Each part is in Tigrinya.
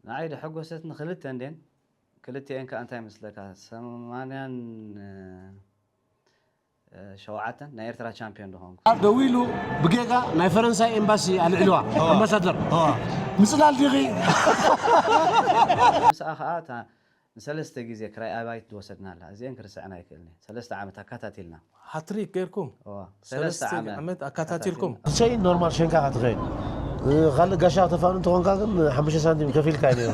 ንዓይ ደሐጎሰትኒ ክልተ እንዴን፣ ክልቲኤን ከኣ እንታይ መስለካ፣ ሰማንያን ሸውዓተን ናይ ኤርትራ ቻምፒዮን ዝኾንኩ። ደዊሉ ብጌጋ ናይ ፈረንሳይ ኤምባሲ ኣልዒልዋ። ኣምባሳደር፣ ምጽላል ዲኺ? ምስኣ ከኣ እታ ንሰለስተ ግዜ ክራይ ኣባይት ዝወሰድናላ፣ እዚኤን ክርስዐን ኣይክእልን እየ። ሰለስተ ዓመት ኣካታቲልና። ሃትሪክ ጌርኩም? እዋ፣ ሰለስተ ሰለስተ ዓመት ዓመት ኣካታቲልኩም? ኣካታቲልና። ብሰይ ኖርማል ሸንካ ክትኸይድ። ካልእ ጋሻ ተፋኑ እንተኾንካ ግን ሓሙሽተ ሳንቲም ከፊልካ እዩ ነይሩ።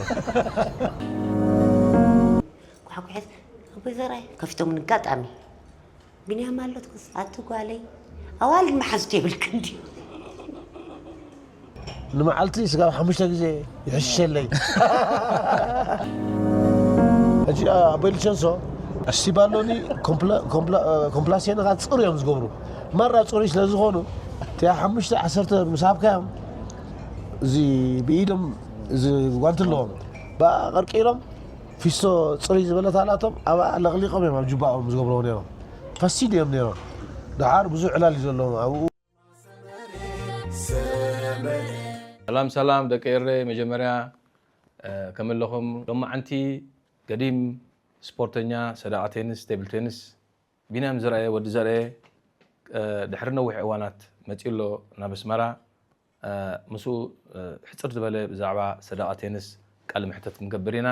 ኳሕኩሕት ኣቦይ ዘርኣይ ከፊቶም ንጋጣሚ ቢንያም ኣሎ ትኩስ ኣቲ ጓለይ ኣዋልድ መሓዝቲ የብልክን ድዩ? ንመዓልቲ ስጋብ ሓሙሽተ ግዜ ይሕሸለይ። ሕጂ ኣቦይ ልቸንሶ እስቲ ባሎኒ ኮምፕላ- ኮምፕላ- ኮምፕላሴንኻ ጽሩ እዮም ዝገብሩ። ማራ ጽሩይ ስለ ዝኾኑ እቲኣ ሓሙሽተ ዓሰርተ ምስ ሃብካዮም እዚ ብኢዶም እዚ ጓንቲ ኣለዎም ብኣ ቀርቂሮም ፊስቶ ጽሩይ ዝበለት ኣላቶም ኣብኣ ለቕሊቖም እዮም ኣብ ጁባኦም ዝገብርዎ ነይሮም። ፈሲድ እዮም ነይሮም። ደሓር ብዙሕ ዕላል እዩ ዘለዎም ኣብኡ። ሰላም ሰላም ደቂ ኤረይ፣ መጀመርያ ከም ኣለኹም ሎማዓንቲ ገዲም ስፖርተኛ ሰደቓ ቴንስ ቴብል ቴንስ ቢንያም ዘርኣየ ወዲ ዘርኣየ ድሕሪ ነዊሕ እዋናት መጺኡ ኣሎ ናብ ኣስመራ። ምስኡ ሕጽር ዝበለ ብዛዕባ ሰደቓ ቴንስ ቃለ መሕተት ክንገብር ኢና።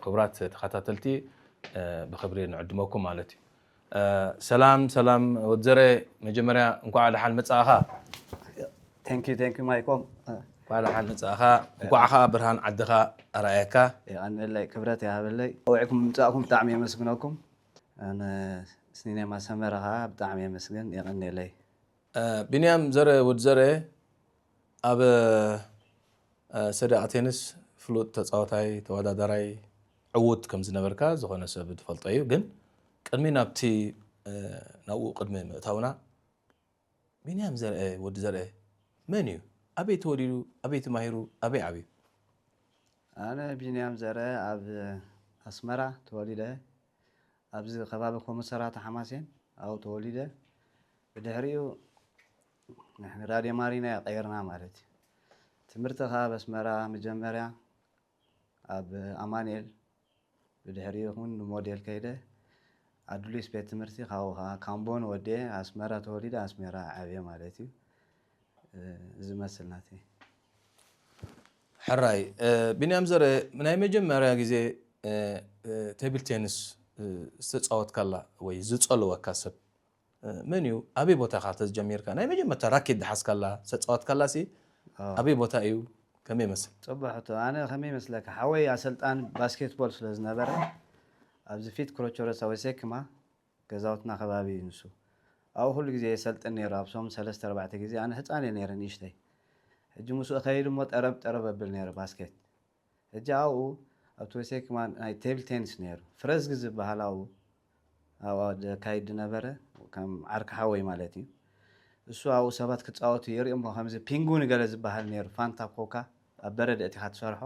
ክቡራት ተኸታተልቲ ብኽብሪ ንዕድመኩም ማለት እዩ። ሰላም ሰላም ወዲ ዘርኣየ፣ መጀመርያ እንኳዕ ደሓን መጻእኻ። Thank you, thank you ማይኮም። እንኳዕ ደሓን መጻእኻ። እንኳዕ ኸኣ ብርሃን ዓድኻ ኣርኣየካ። የቐንየለይ፣ ክብረት ይሃበለይ። ኣውዒኩም ምምጻእኩም ብጣዕሚ የመስግነኩም። ኣነ ስኒኔማ ሰመረ ኸኣ ብጣዕሚ የመስግን፣ የቐንየለይ። ቢንያም ዘርኣየ ወዲ ዘርኣየ ኣብ ሰደቓ ቴንስ ፍሉጥ ተጻዋታይ፣ ተወዳዳራይ፣ ዕዉት ከም ዝነበርካ ዝኾነ ሰብ ዝፈልጦ እዩ። ግን ቅድሚ ናብቲ ናብኡ ቅድሚ ምእታውና ቢንያም ዘርኣየ ወዲ ዘርኣየ መን እዩ? ኣበይ ተወሊዱ? ኣበይ ተማሂሩ? ኣበይ ዓብዩ? ኣነ ቢንያም ዘርኣየ ኣብ ኣስመራ ተወሊደ። ኣብዚ ከባቢ ኮመሰራታ ሓማሴን ኣብኡ ተወሊደ። ብድሕሪኡ ንሕና ራድዮ ማሪና ቀይርና ማለት እዩ። ትምህርቲ ኸዓ ኣብ ኣስመራ መጀመርያ ኣብ ኣማኑኤል፣ ብድሕሪኡ እውን ንሞዴል ከይደ ኣዱሊስ ቤት ትምህርቲ፣ ካብኡ ኸዓ ካምቦን ወዲኤ ኣስመራ ተወሊደ ኣስመራ ዓብየ ማለት እዩ። እዚ መስል ናተይ። ሕራይ ቢንያም ዘርኣየ፣ ናይ መጀመርያ ግዜ ቴብል ቴንስ ዝተፃወትካላ ወይ ዝፀለወካ ሰብ መን እዩ? ኣበይ ቦታ ኢኻ ተጀሚርካ? ናይ መጀመርታ ራኬት ዝሓዝካላ ዝተፃወትካላ ሲ ኣበይ ቦታ እዩ? ከመይ ይመስል? ፅቡቅ ሕቶ። ኣነ ከመይ ይመስለካ፣ ሓወይ ኣሰልጣኒ ባስኬትቦል ስለ ዝነበረ ኣብዚ ፊት ክሮቸሮሳ ወሴክማ ገዛውትና ከባቢ እዩ ንሱ። ኣብኡ ኩሉ ግዜ የሰልጥን ነይሩ፣ ኣብ ሰሙን ሰለስተ ኣርባዕተ ግዜ። ኣነ ህፃን እየ ነይረ፣ ንእሽተይ። ሕጂ ምስኡ እኸይድ እሞ ጠረብ ጠረብ ኣብል ነይረ ባስኬት። ሕጂ ኣብኡ ኣብቲ ወሴክማ ናይ ቴብል ቴኒስ ነይሩ፣ ፍረዝጊ ዝበሃል ኣብኡ ኣብኡ ዘካይድ ዝነበረ፣ ከም ዓርኪ ሓወይ ማለት እዩ። እሱ ኣብኡ ሰባት ክፃወቱ የርኢ እሞ ከምዚ ፒንጉን ገለ ዝበሃል ነይሩ፣ ፋንታ ኮካ ኣብ በረድ ኣእቲኻ ትሰርሖ።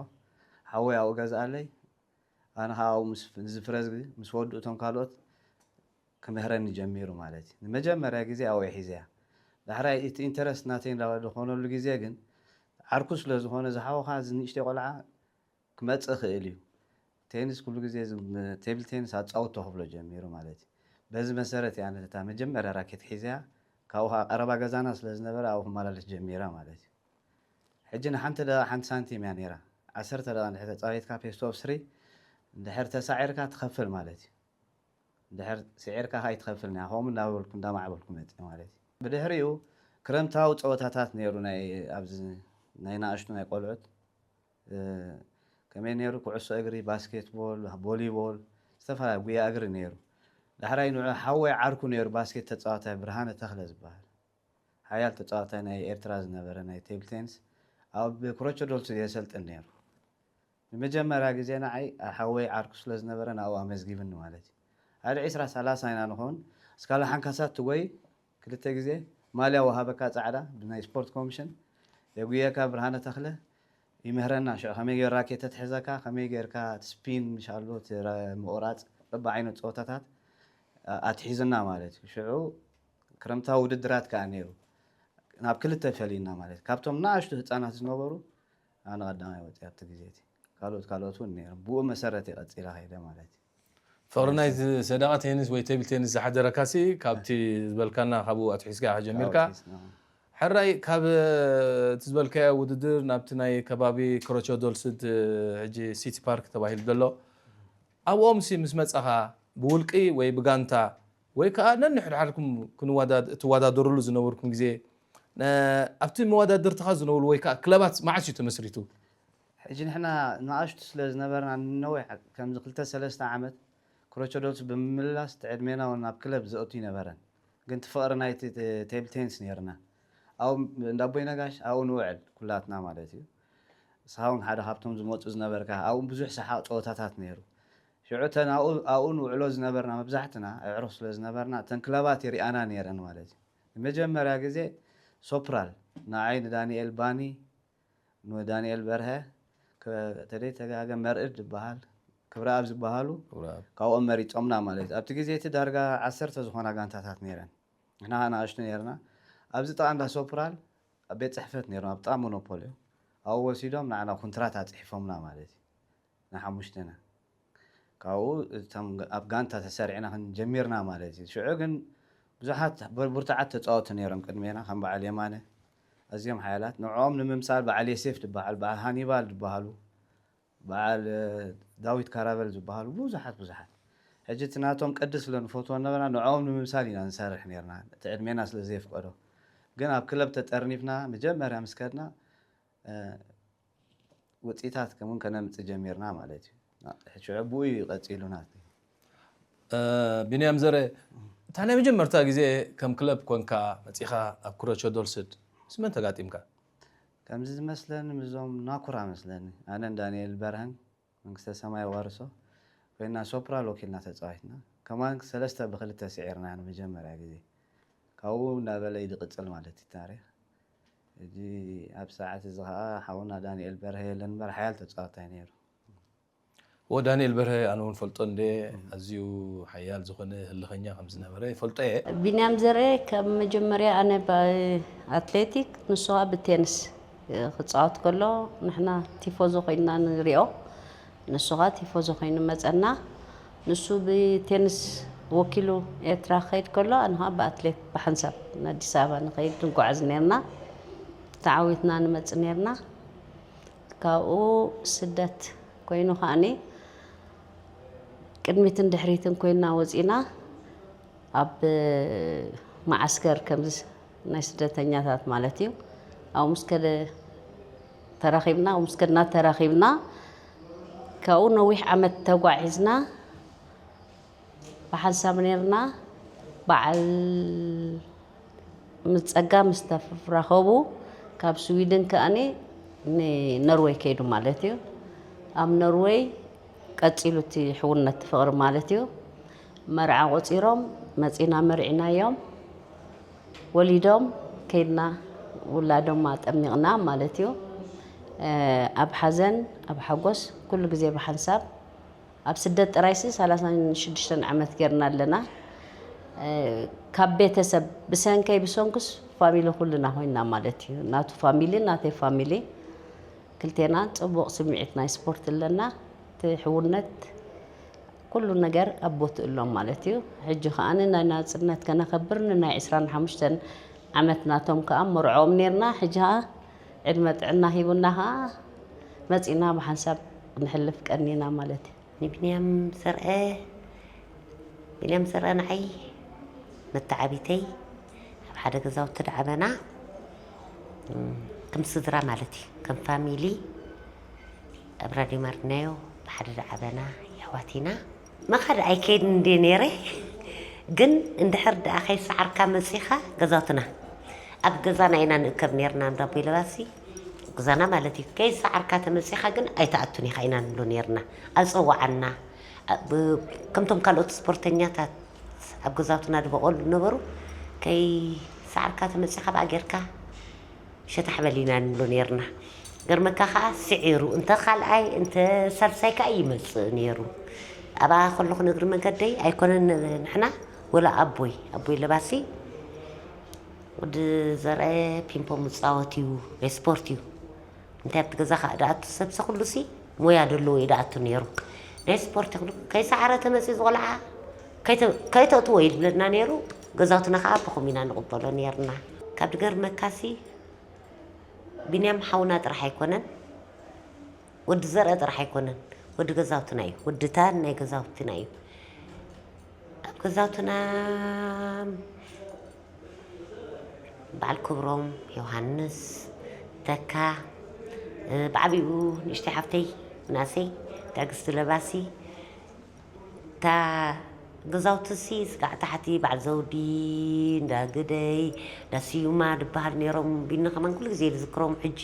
ሓወይ ኣብኡ ገዝኣለይ። ኣነ ከዓ ኣብኡ ምስ እዚ ፍረዝጊ ምስ ወድኡ እቶም ካልኦት ክምህረኒ ጀሚሩ ማለት እዩ። ንመጀመርያ ግዜ ኣብኡ እየ ሒዘያ። ዳሕራይ እቲ ኢንተረስት ናተይ እንዳኾነሉ ግዜ ግን ዓርኩ ስለ ዝኾነ ዝሓወኻ እዚ ንእሽተይ ቆልዓ ክመጽእ ይኽእል እዩ። ቴኒስ ኩሉ ግዜ ቴብል ቴኒስ ኣጻውቶ ክብሎ ጀሚሩ ማለት እዩ። በዚ መሰረት እያ ነታ መጀመርያ ራኬት ሒዘያ። ካብኡ ከዓ ቀረባ ገዛና ስለ ዝነበረ ኣብኡ ክመላለስ ጀሚራ ማለት እዩ። ሕጂ ንሓንቲ ደቂቃ ሓንቲ ሳንቲም እያ ነይራ። ዓሰርተ ደቂቃ እንድሕር ተጻዊትካ ቤስት ኦፍ ስሪ እንድሕር ተሳዒርካ ትኸፍል ማለት እዩ። እንድሕር ስዒርካ ከይትኸፍል እያ። ከምኡ እናበልኩ እንዳማዕበልኩ መፅእ ማለት እዩ። ብድሕሪኡ ክረምታዊ ፀወታታት ነይሩ ናይ ኣብዚ ናይ ንኣሽቱ ናይ ቆልዑት ከመይ ነይሩ ኩዕሶ እግሪ፣ ባስኬትቦል፣ ቦሊቦል፣ ዝተፈላለዩ ጉያ እግሪ ነይሩ። ዳሕራይ ንዑ ሓወይ ዓርኩ ነይሩ ባስኬት ተፃዋታይ ብርሃነ ተኽለ ዝበሃል ሓያል ተፃዋታይ ናይ ኤርትራ ዝነበረ ናይ ቴብል ቴኒስ ኣብ ክሮቸዶልስ የሰልጥን ነይሩ። ንመጀመርያ ግዜ ንዓይ ሓወይ ዓርኩ ስለ ዝነበረ ናብኡ ኣመዝጊብኒ ማለት እዩ። ሓደ ዒስራ ሰላሳ ኢና ንኸውን። ስካላ ሓንካሳ ትጎይ ክልተ ግዜ ማልያ ወሃበካ ፃዕዳ ብናይ ስፖርት ኮሚሽን የጉየካ ብርሃነ ተኽለ ይምህረና ሽዑ ከመይ ገይሩ ራኬት ተትሕዘካ ከመይ ጌርካ ስፒን ምሻሎ ምቑራፅ በብዓይነት ፀወታታት ኣትሒዝና ማለት እዩ። ሽዑ ክረምታዊ ውድድራት ከዓ ነይሩ። ናብ ክልተ ፈሊና ማለት እዩ። ካብቶም ንኣሽቱ ህፃናት ዝነበሩ ኣነ ቀዳማይ ወፂኣ ኣብቲ ግዜ እቲ። ካልኦት ካልኦት እውን ነይሮም። ብኡ መሰረት እየ ቀፂላ ከይደ ማለት እዩ። ፍቕሪ ናይ ሰደቓ ቴኒስ ወይ ቴብል ቴኒስ ዝሓደረካሲ ካብቲ ዝበልካና ካብኡ ኣትሒዝካ ኢኻ ጀሚርካ። ሕራይ ካብ እቲ ዝበልካዮ ውድድር ናብቲ ናይ ከባቢ ክሮቾ ዶልስድ ሕጂ ሲቲ ፓርክ ተባሂሉ ዘሎ ኣብኦም ሲ ምስ መጻኻ ብውልቂ ወይ ብጋንታ ወይ ከዓ ነንሕድሓድኩም ትዋዳደርሉ ዝነበርኩም ግዜ ኣብቲ መወዳድርትኻ ዝነብሩ ወይ ከዓ ክለባት መዓስ እዩ ተመስሪቱ? ሕጂ ንሕና ንኣሽቱ ስለ ዝነበርና ንነዊሕ ከምዚ ክልተ ሰለስተ ዓመት ክሮቸዶልስ ብምምላስ እቲ ዕድሜና እውን ናብ ክለብ ዘእቱ ይነበረን። ግን እቲ ፍቕሪ ናይቲ ቴብል ቴኒስ ነይርና። ኣብኡ እንዳ ኣቦይ ነጋሽ ኣብኡ ንውዕል ኩላትና ማለት እዩ። ንስኻ እውን ሓደ ካብቶም ዝመፁ ዝነበርካ ኣብኡ ብዙሕ ሰሓቕ ፀወታታት ነይሩ። ሽዑ እተን ኣብኡ ኣብኡ ንውዕሎ ዝነበርና መብዛሕትና ኣዕሩኽ ስለ ዝነበርና እተን ክለባት ይሪኣና ነይረን ማለት እዩ። ንመጀመርያ ግዜ ሶፕራል ንዓይ ንዳንኤል ባኒ ንዳንኤል በርሀ ተደይ ተጋገ መርዕድ ዝበሃል ክብረኣብ ዝበሃሉ ካብኦም መሪፆምና ማለት እዩ። ኣብቲ ግዜ እቲ ዳርጋ ዓሰርተ ዝኾና ጋንታታት ነይረን። ንሕና ከዓ ንኣሽቱ ነይርና። ኣብዚ ጥቓ እንዳ ሶፕራል ኣብ ቤት ፅሕፈት ነይሮም ኣብ ጥቓ ሞኖፖል እዮም። ኣብኡ ወሲዶም ንዓና ኩንትራት ኣፅሒፎምና ማለት እዩ። ንሓሙሽተና ካብኡ እቶም ኣብ ጋንታ ተሰሪዕና ክንጀሚርና ማለት እዩ። ሽዑ ግን ብዙሓት ብርቱዓት ተፃወቱ ነይሮም ቅድሜና ከም በዓል የማነ ኣዝዮም ሓያላት። ንዕኦም ንምምሳል በዓል የሴፍ ዝበሃል በዓል ሃኒባል ዝበሃሉ በዓል ዳዊት ካራበል ዝበሃሉ ብዙሓት ብዙሓት ሕጂ እቲ ናቶም ቅዲ ስለ ንፈትዎ ነበርና ንዕኦም ንምምሳል ኢና ንሰርሕ ነርና እቲ ዕድሜና ስለ ዘየፍቀዶ። ግን ኣብ ክለብ ተጠርኒፍና መጀመርያ ምስ ከድና ውፅኢታት ከምውን ከነምፅእ ጀሚርና ማለት እዩ። ሽዑ ብኡ እዩ ቀፂሉ ናት ቢንያም ዘረ እታ ናይ መጀመርታ ግዜ ከም ክለብ ኮንካ መፂኻ ኣብ ክሮቾ ዶልስድ ምስ መን ተጋጢምካ? ከምዚ ዝመስለኒ ምስዞም ናኩራ መስለኒ ኣነን ዳንኤል በርሀን መንግስተ ሰማይ ዋርሶ ኮይና ሶፕራል ወኪልና ተፃዋትና ከማን ሰለስተ ብክልተ ስዒርና ንመጀመርያ ግዜ ካብኡ እንዳበለ እዩ ዝቅፅል ማለት እዩ ታሪክ። ሕጂ ኣብ ሰዓት እዚ ከዓ ሓውና ዳንኤል በርሀ የለን እምበር ሓያል ተፃዋታይ ነይሩ። ወ ዳንኤል በርሀ ኣነ እውን ፈልጦ እንደ ኣዝዩ ሓያል ዝኾነ ህልኸኛ ከም ዝነበረ ይፈልጦ እየ። ቢንያም ዘርአ ካብ መጀመርያ ኣነ ኣትሌቲክ ንሱ ከዓ ብቴንስ ክፃወት ከሎ ንሕና ቲፎዞ ኮይንና ንሪኦ። ንሱ ከዓ ቲፎዞ ኮይኑ መፀና። ንሱ ብቴንስ ወኪሉ ኤርትራ ክኸይድ ከሎ ኣነ ከዓ ብኣትሌት ብሓንሳብ ንኣዲስ ኣበባ ንኸይድ ንጓዓዝ ነርና። ተዓዊትና ንመፅእ ነርና። ካብኡ ስደት ኮይኑ ከዓኒ ቅድሚትን ድሕሪትን ኮይና ወፂና ኣብ መዓስከር ከምዚ ናይ ስደተኛታት ማለት እዩ ኣብኡ ምስ ከደ ተራኺብና ኣብኡ ምስ ከድና ተራኺብና ካብኡ ነዊሕ ዓመት ተጓዒዝና ብሓንሳብ ነርና በዓል ምስ ፀጋ ምስ ተራኸቡ ካብ ስዊድን ከኣኒ ንኖርወይ ከይዱ ማለት እዩ ኣብ ኖርወይ ቀፂሉ እቲ ሕውነት ፍቕሪ ማለት እዩ መርዓ ቆፂሮም መፂና መርዒናዮም ወሊዶም ከይድና ውላዶም ኣጠሚቕና ማለት እዩ ኣብ ሓዘን ኣብ ሓጎስ ኩሉ ግዜ ብሓንሳብ ኣብ ስደት ጥራይሲ ሰላሳን ሽዱሽተን ዓመት ጌርና ኣለና። ካብ ቤተሰብ ብሰንከይ ብሰንኩስ ፋሚሊ ኩልና ኮይና ማለት እዩ። ናቱ ፋሚሊ ናተይ ፋሚሊ ክልቴና ጽቡቕ ስምዒት ናይ ስፖርት ኣለና። እቲ ሕውነት ኩሉ ነገር ኣብ ቦትኡ ኣሎ ማለት እዩ። ሕጂ ከኣ ናይ ናጽነት ከነኸብር ንናይ ዕስራን ሓሙሽተን ዓመት ናቶም ከኣ መርዖም ኔርና። ሕጂ ከኣ ዕድመ ጥዕና ሂቡና ከኣ መጺና ብሓንሳብ ንሕልፍ ቀኒና ማለት እዩ። ንቢንያም ዘርአ ቢንያም ዘርአ ንዓይ መተዓቢተይ ኣብ ሓደ ገዛውቲ ደዓበና ከም ስድራ ማለት እዩ ከም ፋሚሊ ኣብ ራድዮ ማርድናዮ ብሓደ ደዓበና የሕዋት ኢና መኻድ ኣይከይድ እንደ ነይረ ግን እንድሕር ደኣ ከይሰዓርካ መጺኻ ገዛውትና ኣብ ገዛና ኢና ንእከብ ነርና እንዳቦይ ለባሲ ገዛና ማለት እዩ ከይሰዓርካ ተመጺኻ ግን ኣይተኣቱን ኢኻ ኢና ንብሎ ነርና ኣጸዋዓና ከምቶም ካልኦት ስፖርተኛታት ኣብ ገዛውትና ዝበቐሉ ነበሩ ከይሰዓርካ ተመጺኻ ብኣ ጌርካ ሸታሕ በሊና ንብሎ ነርና ገርመካ ከዓ ስዒሩ እንተ ካልኣይ እንተ ሳልሳይ ከዓ ይመፅእ ነይሩ ኣብኣ ከለኹ ንእግሪ መንገደይ ኣይኮነን ንሕና ወላ ኣቦይ ኣቦይ ለባሲ ወዲ ዘርአ ፒንፖ ምፃወት እዩ፣ ናይ ስፖርት እዩ። እንታይ ኣብቲ ገዛ ከዓ ደኣቱ ሰብሰ ኩሉ ሲ ሞያ ደለዎ እዩ ደኣቱ ነይሩ። ናይ ስፖርት ይኹን ከይሰዓረ ተመፅኡ ዝቆልዓ ከይተ- ከይተእትዎ እዩ ዝብለና ነይሩ። ገዛውትና ከዓ ብኹም ኢና ንቕበሎ ነይርና። ካብ ድገርመካሲ ቢንያም ሓውና ጥራሕ ኣይኮነን፣ ወዲ ዘርአ ጥራሕ ኣይኮነን፣ ወዲ ገዛውትና እዩ። ወዲ ታን ናይ ገዛውትና እዩ። ኣብ ገዛውትና በዓል ክብሮም፣ ዮሃንስ፣ ተካ፣ እ፣ ብዓቢኡ ንእሽተይ ሓፍተይ፣ ምናሰይ፣ ዳግስቲ ለባሲ፣ እታ ገዛውትሲ ስጋዕ ታሕቲ በዓል ዘውዲ፣ እንዳ ግደይ፣ እንዳ ስዩማ ዝበሃል ነይሮም። ቢኒ ከማን ኩሉ ግዜ ዝዝክሮም። ሕጂ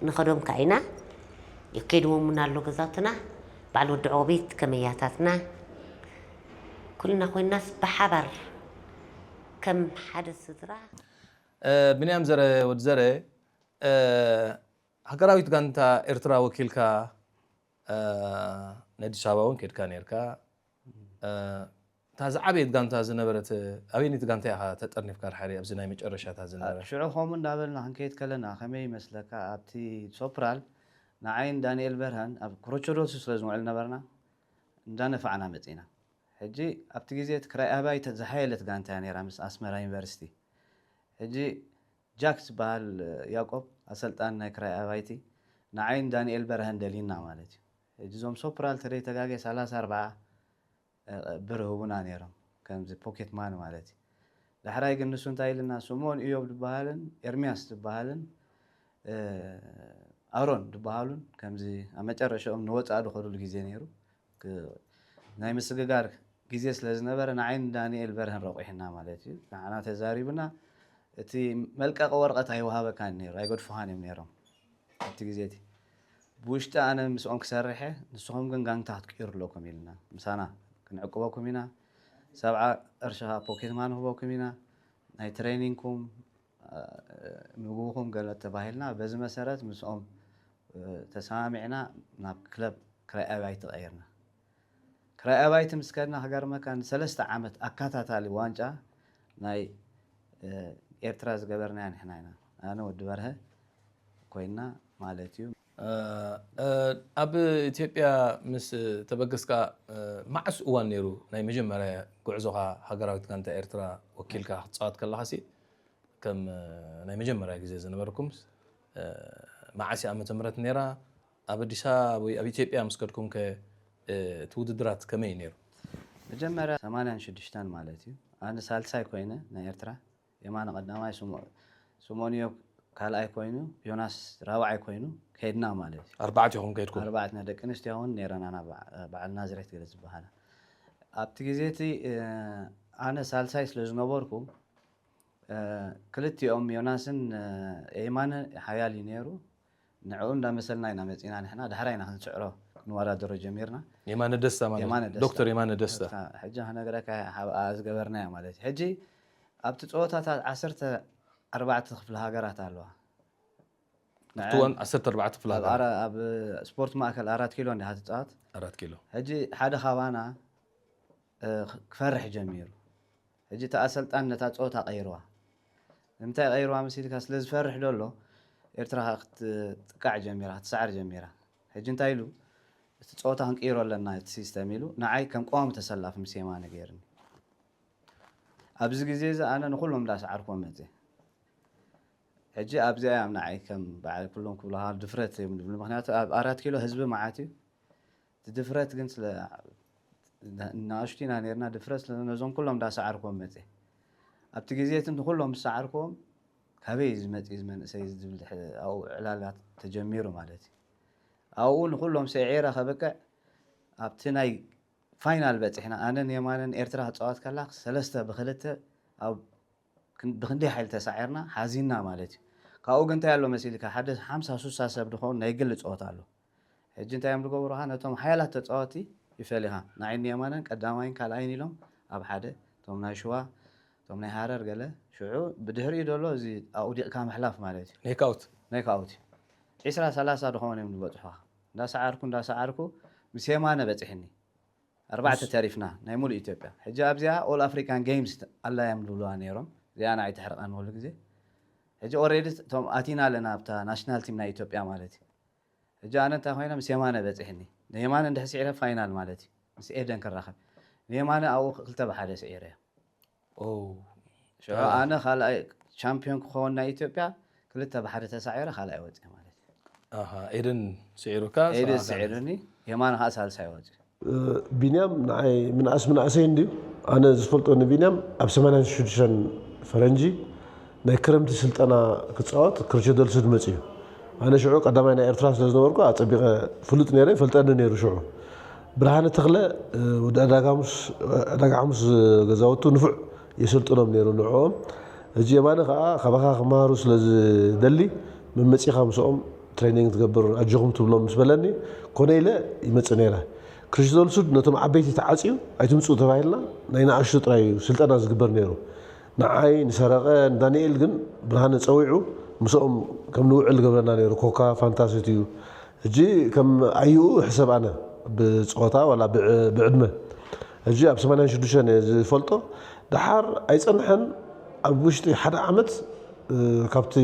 ንኸዶም ከኣ ኢና። የከይድዎም እውን ኣሎ ገዛውትና። በዓል ወዲ ዖቤት ከመያታትና ኩልና ኮይናስ ብሓባር ከም ሓደ ስድራ። እ፣ ብንያም ዘረ ወዲ ዘረ፣ እ፣ ሃገራዊት ጋንታ ኤርትራ ወኪልካ፣ እ፣ ነዲስ ኣበባ እውን ከድካ ነርካ። እ፣ እታ ዝዓበየት ጋንታ ዝነበረት ኣበይነይቲ ጋንታ ኢኻ ተጠርኒፍካ ድሓሪ ኣብዚ ናይ መጨረሻታት ዝነበረ? ሽዑ ከምኡ እንዳበልና ክንከይድ ከለና ከመይ ይመስለካ ኣብቲ ሶፕራል ንዓይን ዳንኤል በርሀን ኣብ ክሮቸዶልስ ስለ ዝንውዕል ነበርና እንዳነፋዕና መፂና። ሕጂ ኣብቲ ግዜ እቲ ክራይ ኣባይ ዝሓየለት ጋንታ እያ ነይራ ምስ ኣስመራ ዩኒቨርሲቲ። ሕጂ ጃክ ዝበሃል ያቆብ ኣሰልጣን ናይ ክራይ ኣባይቲ ንዓይን ዳንኤል በርሀን ደልዩና ማለት እዩ። ሕጂ እዞም ሶፕራል ተደይተጋገ ሰላሳ ኣርባዓ ብር ህቡና ነይሮም ከምዚ ፖኬት ማኒ ማለት እዩ። ዳሕራይ ግን ንሱ እንታይ ኢልና ስምኦን እዮብ ዝበሃልን ኤርሚያስ ዝበሃልን ኣሮን ዝበሃሉን ከምዚ ኣብ መጨረሻኦም ንወፃእ ዝኸዱሉ ግዜ ነይሩ። ናይ ምስግጋር ግዜ ስለ ዝነበረ ንዓይን ዳንኤል በርሀን ረቑሕና ማለት እዩ። ንዓና ተዛሪቡና እቲ መልቀቂ ወረቐት ኣይወሃበካን ነይሩ ኣይገድፉኻን እዮም ነይሮም ኣብቲ ግዜ እቲ ብውሽጢ ኣነ ምስኦም ክሰርሐ ንስኹም ግን ጋንታ ክትቅይሩ ኣለኩም ኢልና ምሳና ክንዕቅበኩም ኢና ሰብዓ ቅርሺ ፖኬት ማን ንህበኩም ኢና ናይ ትሬኒንኩም ምግብኹም ገለ ተባሂልና በዚ መሰረት ምስኦም ተሰማሚዕና ናብ ክለብ ክራይ ኣባይቲ ቀይርና ክራይ ኣባይቲ ምስ ከድና ክገርመካ ንሰለስተ ዓመት ኣካታታሊ ዋንጫ ናይ ኤርትራ ዝገበርናያ ንሕና ኢና ኣነ ወዲ በርሀ ኮይና ማለት እዩ ኣብ ኢትዮጵያ ምስ ተበገስካ መዓስ እዋን ነይሩ ናይ መጀመርያ ጉዕዞኻ ሃገራዊት ጋንታ ኤርትራ ወኪልካ ክትፃወት ከለኻ ሲ ከም ናይ መጀመርያ ግዜ ዝነበርኩም መዓስ ዓመተ ምህረት ነይራ ኣብ ኣዲስ ኣበባ ወይ ኣብ ኢትዮጵያ ምስ ከድኩም ከ እቲ ውድድራት ከመይ ነይሩ መጀመርያ ሰማንያን ሽዱሽተን ማለት እዩ ኣነ ሳልሳይ ኮይነ ናይ ኤርትራ የማነ ቀዳማይ ስምኦን እዮብ ካልኣይ ኮይኑ ዮናስ ራብዓይ ኮይኑ ከይድና ማለት እዩ ኣርባዕቲኹም ከይድኩም ኣርባዕትና ደቂ ኣንስትዮ እውን ነይረና በዓል ናዝሬት ገለ ዝበሃላ ኣብቲ ግዜ እቲ ኣነ ሳልሳይ ስለ ዝነበርኩ ክልቲኦም ዮናስን የማነ ሓያል እዩ ነይሩ ንዕኡ እንዳመሰልና ኢና መፂና ንሕና ዳሕራይ ኢና ክንስዕሮ ክንወዳደሮ ጀሚርና የማነ ደስታ ማለት የማነ ደስታ። ዶክተር የማነ ደስታ ሕጂ ነግረካ ዝገበርናዮ ማለት እዩ ሕጂ ኣብቲ ፀወታታት ዓሰርተ ኣርባዕተ ክፍለ ሃገራት ኣለዋ ኣብቲ እዋን ዓሰርተ ኣርባዕተ ክፍለ ኣብ ሃገር ኣራ- ኣብ ስፖርት ማእከል ኣራት ኪሎ እንዲኻ ትፃወት ኣራት ኪሎ ሕጂ ሓደ ካባና እ፣ ክፈርሕ ጀሚሩ ሕጂ እቲ ኣሰልጣን ነታ ፀወታ ቀይርዋ ንምንታይ ቀይርዋ መሲልካ ስለ ዝፈርሕ ደሎ ኤርትራ ክትጥቃዕ ጀሚራ ክትሰዓር ጀሚራ ሕጂ እንታይ ኢሉ እቲ ፀወታ ክንቅይሮ ኣለና እቲ ሲስተም ኢሉ ንዓይ ከም ቀዋሚ ተሰላፊ ምስ የማነ ገይርኒ ኣብዚ ግዜ እዚ ኣነ ንኩሎም እንዳሰዓርክዎም መፅእ ሕጂ ኣብዚኣ እዮም ንዓይ ከም በዓል ኩሎም ክብልካ ድፍረት እዮም ዝብሉ ምክንያቱ ኣብ ኣራት ኪሎ ህዝቢ መዓት እዩ እቲ ድፍረት ግን ስለ ንኣሽቱ ኢና ነርና ድፍረት ስለ ነዞም ኩሎም እንዳሰዓርክዎም መፅእ ኣብቲ ግዜ እቲ ንኩሎም ዝሰዓርክዎም ካበይ ዝመፅእ ዝመንእሰይ ዝብል ድሕ- ኣብኡ ዕላላት ተጀሚሩ ማለት እዩ ኣብኡ ንኩሎም ሰዒረ ከብቅዕ ኣብቲ ናይ ፋይናል በፂሕና ኣነን የማነን ኤርትራ ክፃወት ከላ ሰለስተ ብክልተ ኣብ ክን- ብክንደይ ሓይሊ ተሳዒርና ሓዚንና ማለት እዩ ካብኡ ግን እንታይ ኣሎ መሲልካ ሓደ ሓምሳ ሱሳ ሰብ ድኸውን ናይ ግሊ ፀወታ ኣሎ ሕጂ እንታይ እዮም ዝገብሩኻ ነቶም ሓያላት ተፃወቲ ይፈሊኻ ንዓይኒ የማነን ቀዳማይን ካልኣይን ኢሎም ኣብ ሓደ እቶም ናይ ሽዋ እቶም ናይ ሃረር ገለ ሽዑ ብድሕሪኡ ዘሎ እዚ ኣውዲቕካ ምሕላፍ ማለት እዩ ኔካውት ናይ ካውቲ ዒስራ ሰላሳ ድኸውን እዮም ዝበፅሑኻ እንዳሰዓርኩ እንዳሰዓርኩ ምስ የማነ በፂሕኒ ኣርባዕተ ተሪፍና ናይ ሙሉእ ኢትዮጵያ ሕጂ ኣብዚኣ ኦል ኣፍሪካን ጌምስ ኣላ እዮም ዝብልዋ ነይሮም እዚኣ ንዓይ ትሕርቐኒ ኩሉ ግዜ። ሕጂ ኦሬዲ እቶም ኣቲና ኣለና ኣብታ ናሽናል ቲም ናይ ኢትዮጵያ ማለት እዩ። ሕጂ ኣነ እንታይ ኮይነ ምስ የማነ በፂሕኒ። ንየማነ እንድሕር ስዒረ ፋይናል ማለት እዩ። ምስ ኤደን ክራኸብ። ንየማነ ኣብኡ ክልተ ብሓደ ስዒረ። ሽዑ ኣነ ካልኣይ ቻምፒዮን ክኸውን ናይ ኢትዮጵያ ክልተ ብሓደ ተሳዒረ ካልኣይ ወፂአ ማለት እዩ። ኤደን ስዒሩካ ኤደን ስዒሩኒ፣ የማነ ከዓ ሳልሳይ ወፂኡ። ቢንያም ንዓይ ምንኣስ ምንኣሰይ እንድዩ። ኣነ ዝፈልጦ ንቢንያም ኣብ ሰማንያን ሽዱሽተን ፈረንጂ ናይ ክረምቲ ስልጠና ክፃወት ክርቸደል ሱድ መፅኡ። ኣነ ሽዑ ቀዳማይ ናይ ኤርትራ ስለ ዝነበርኩ ኣፀቢቐ ፍሉጥ ነይረ፣ ይፈልጠኒ ነይሩ። ሽዑ ብርሃነ ተኽለ ወዲ ዕዳጋ ሓሙስ ገዛውቱ ንፉዕ የሰልጥኖም ነይሩ ንዕኦም። ሕጂ የማነ ከዓ ካባኻ ክመሃሩ ስለ ዝደሊ መመፂኻ ምስኦም ትሬኒንግ ትገብር ኣጆኹም ትብሎም ምስ በለኒ ኮነ ኢለ ይመፅእ ነይረ። ክርሽቶል ሱድ ነቶም ዓበይቲ ተዓፅዩ ኣይትምፅኡ ተባሂልና ናይ ንኣሽቱ ጥራይ እዩ ስልጠና ዝግበር ነይሩ። ንዓይ ንሰረቐ ንዳንኤል ግን ብርሃነ ፀዊዑ ምስኦም ከም ንውዕል ገብረና ነይሩ። ኮካ ፋንታ ሰትዩ ሕጂ ከም ኣዩኡ ሕሰብ ኣነ ብፆታ ዋላ ብዕድመ ሕጂ ኣብ ሰማንያን ሽዱሽተን እየ ዝፈልጦ። ደሓር ኣይፀንሐን ኣብ ውሽጢ ሓደ ዓመት ካብቲ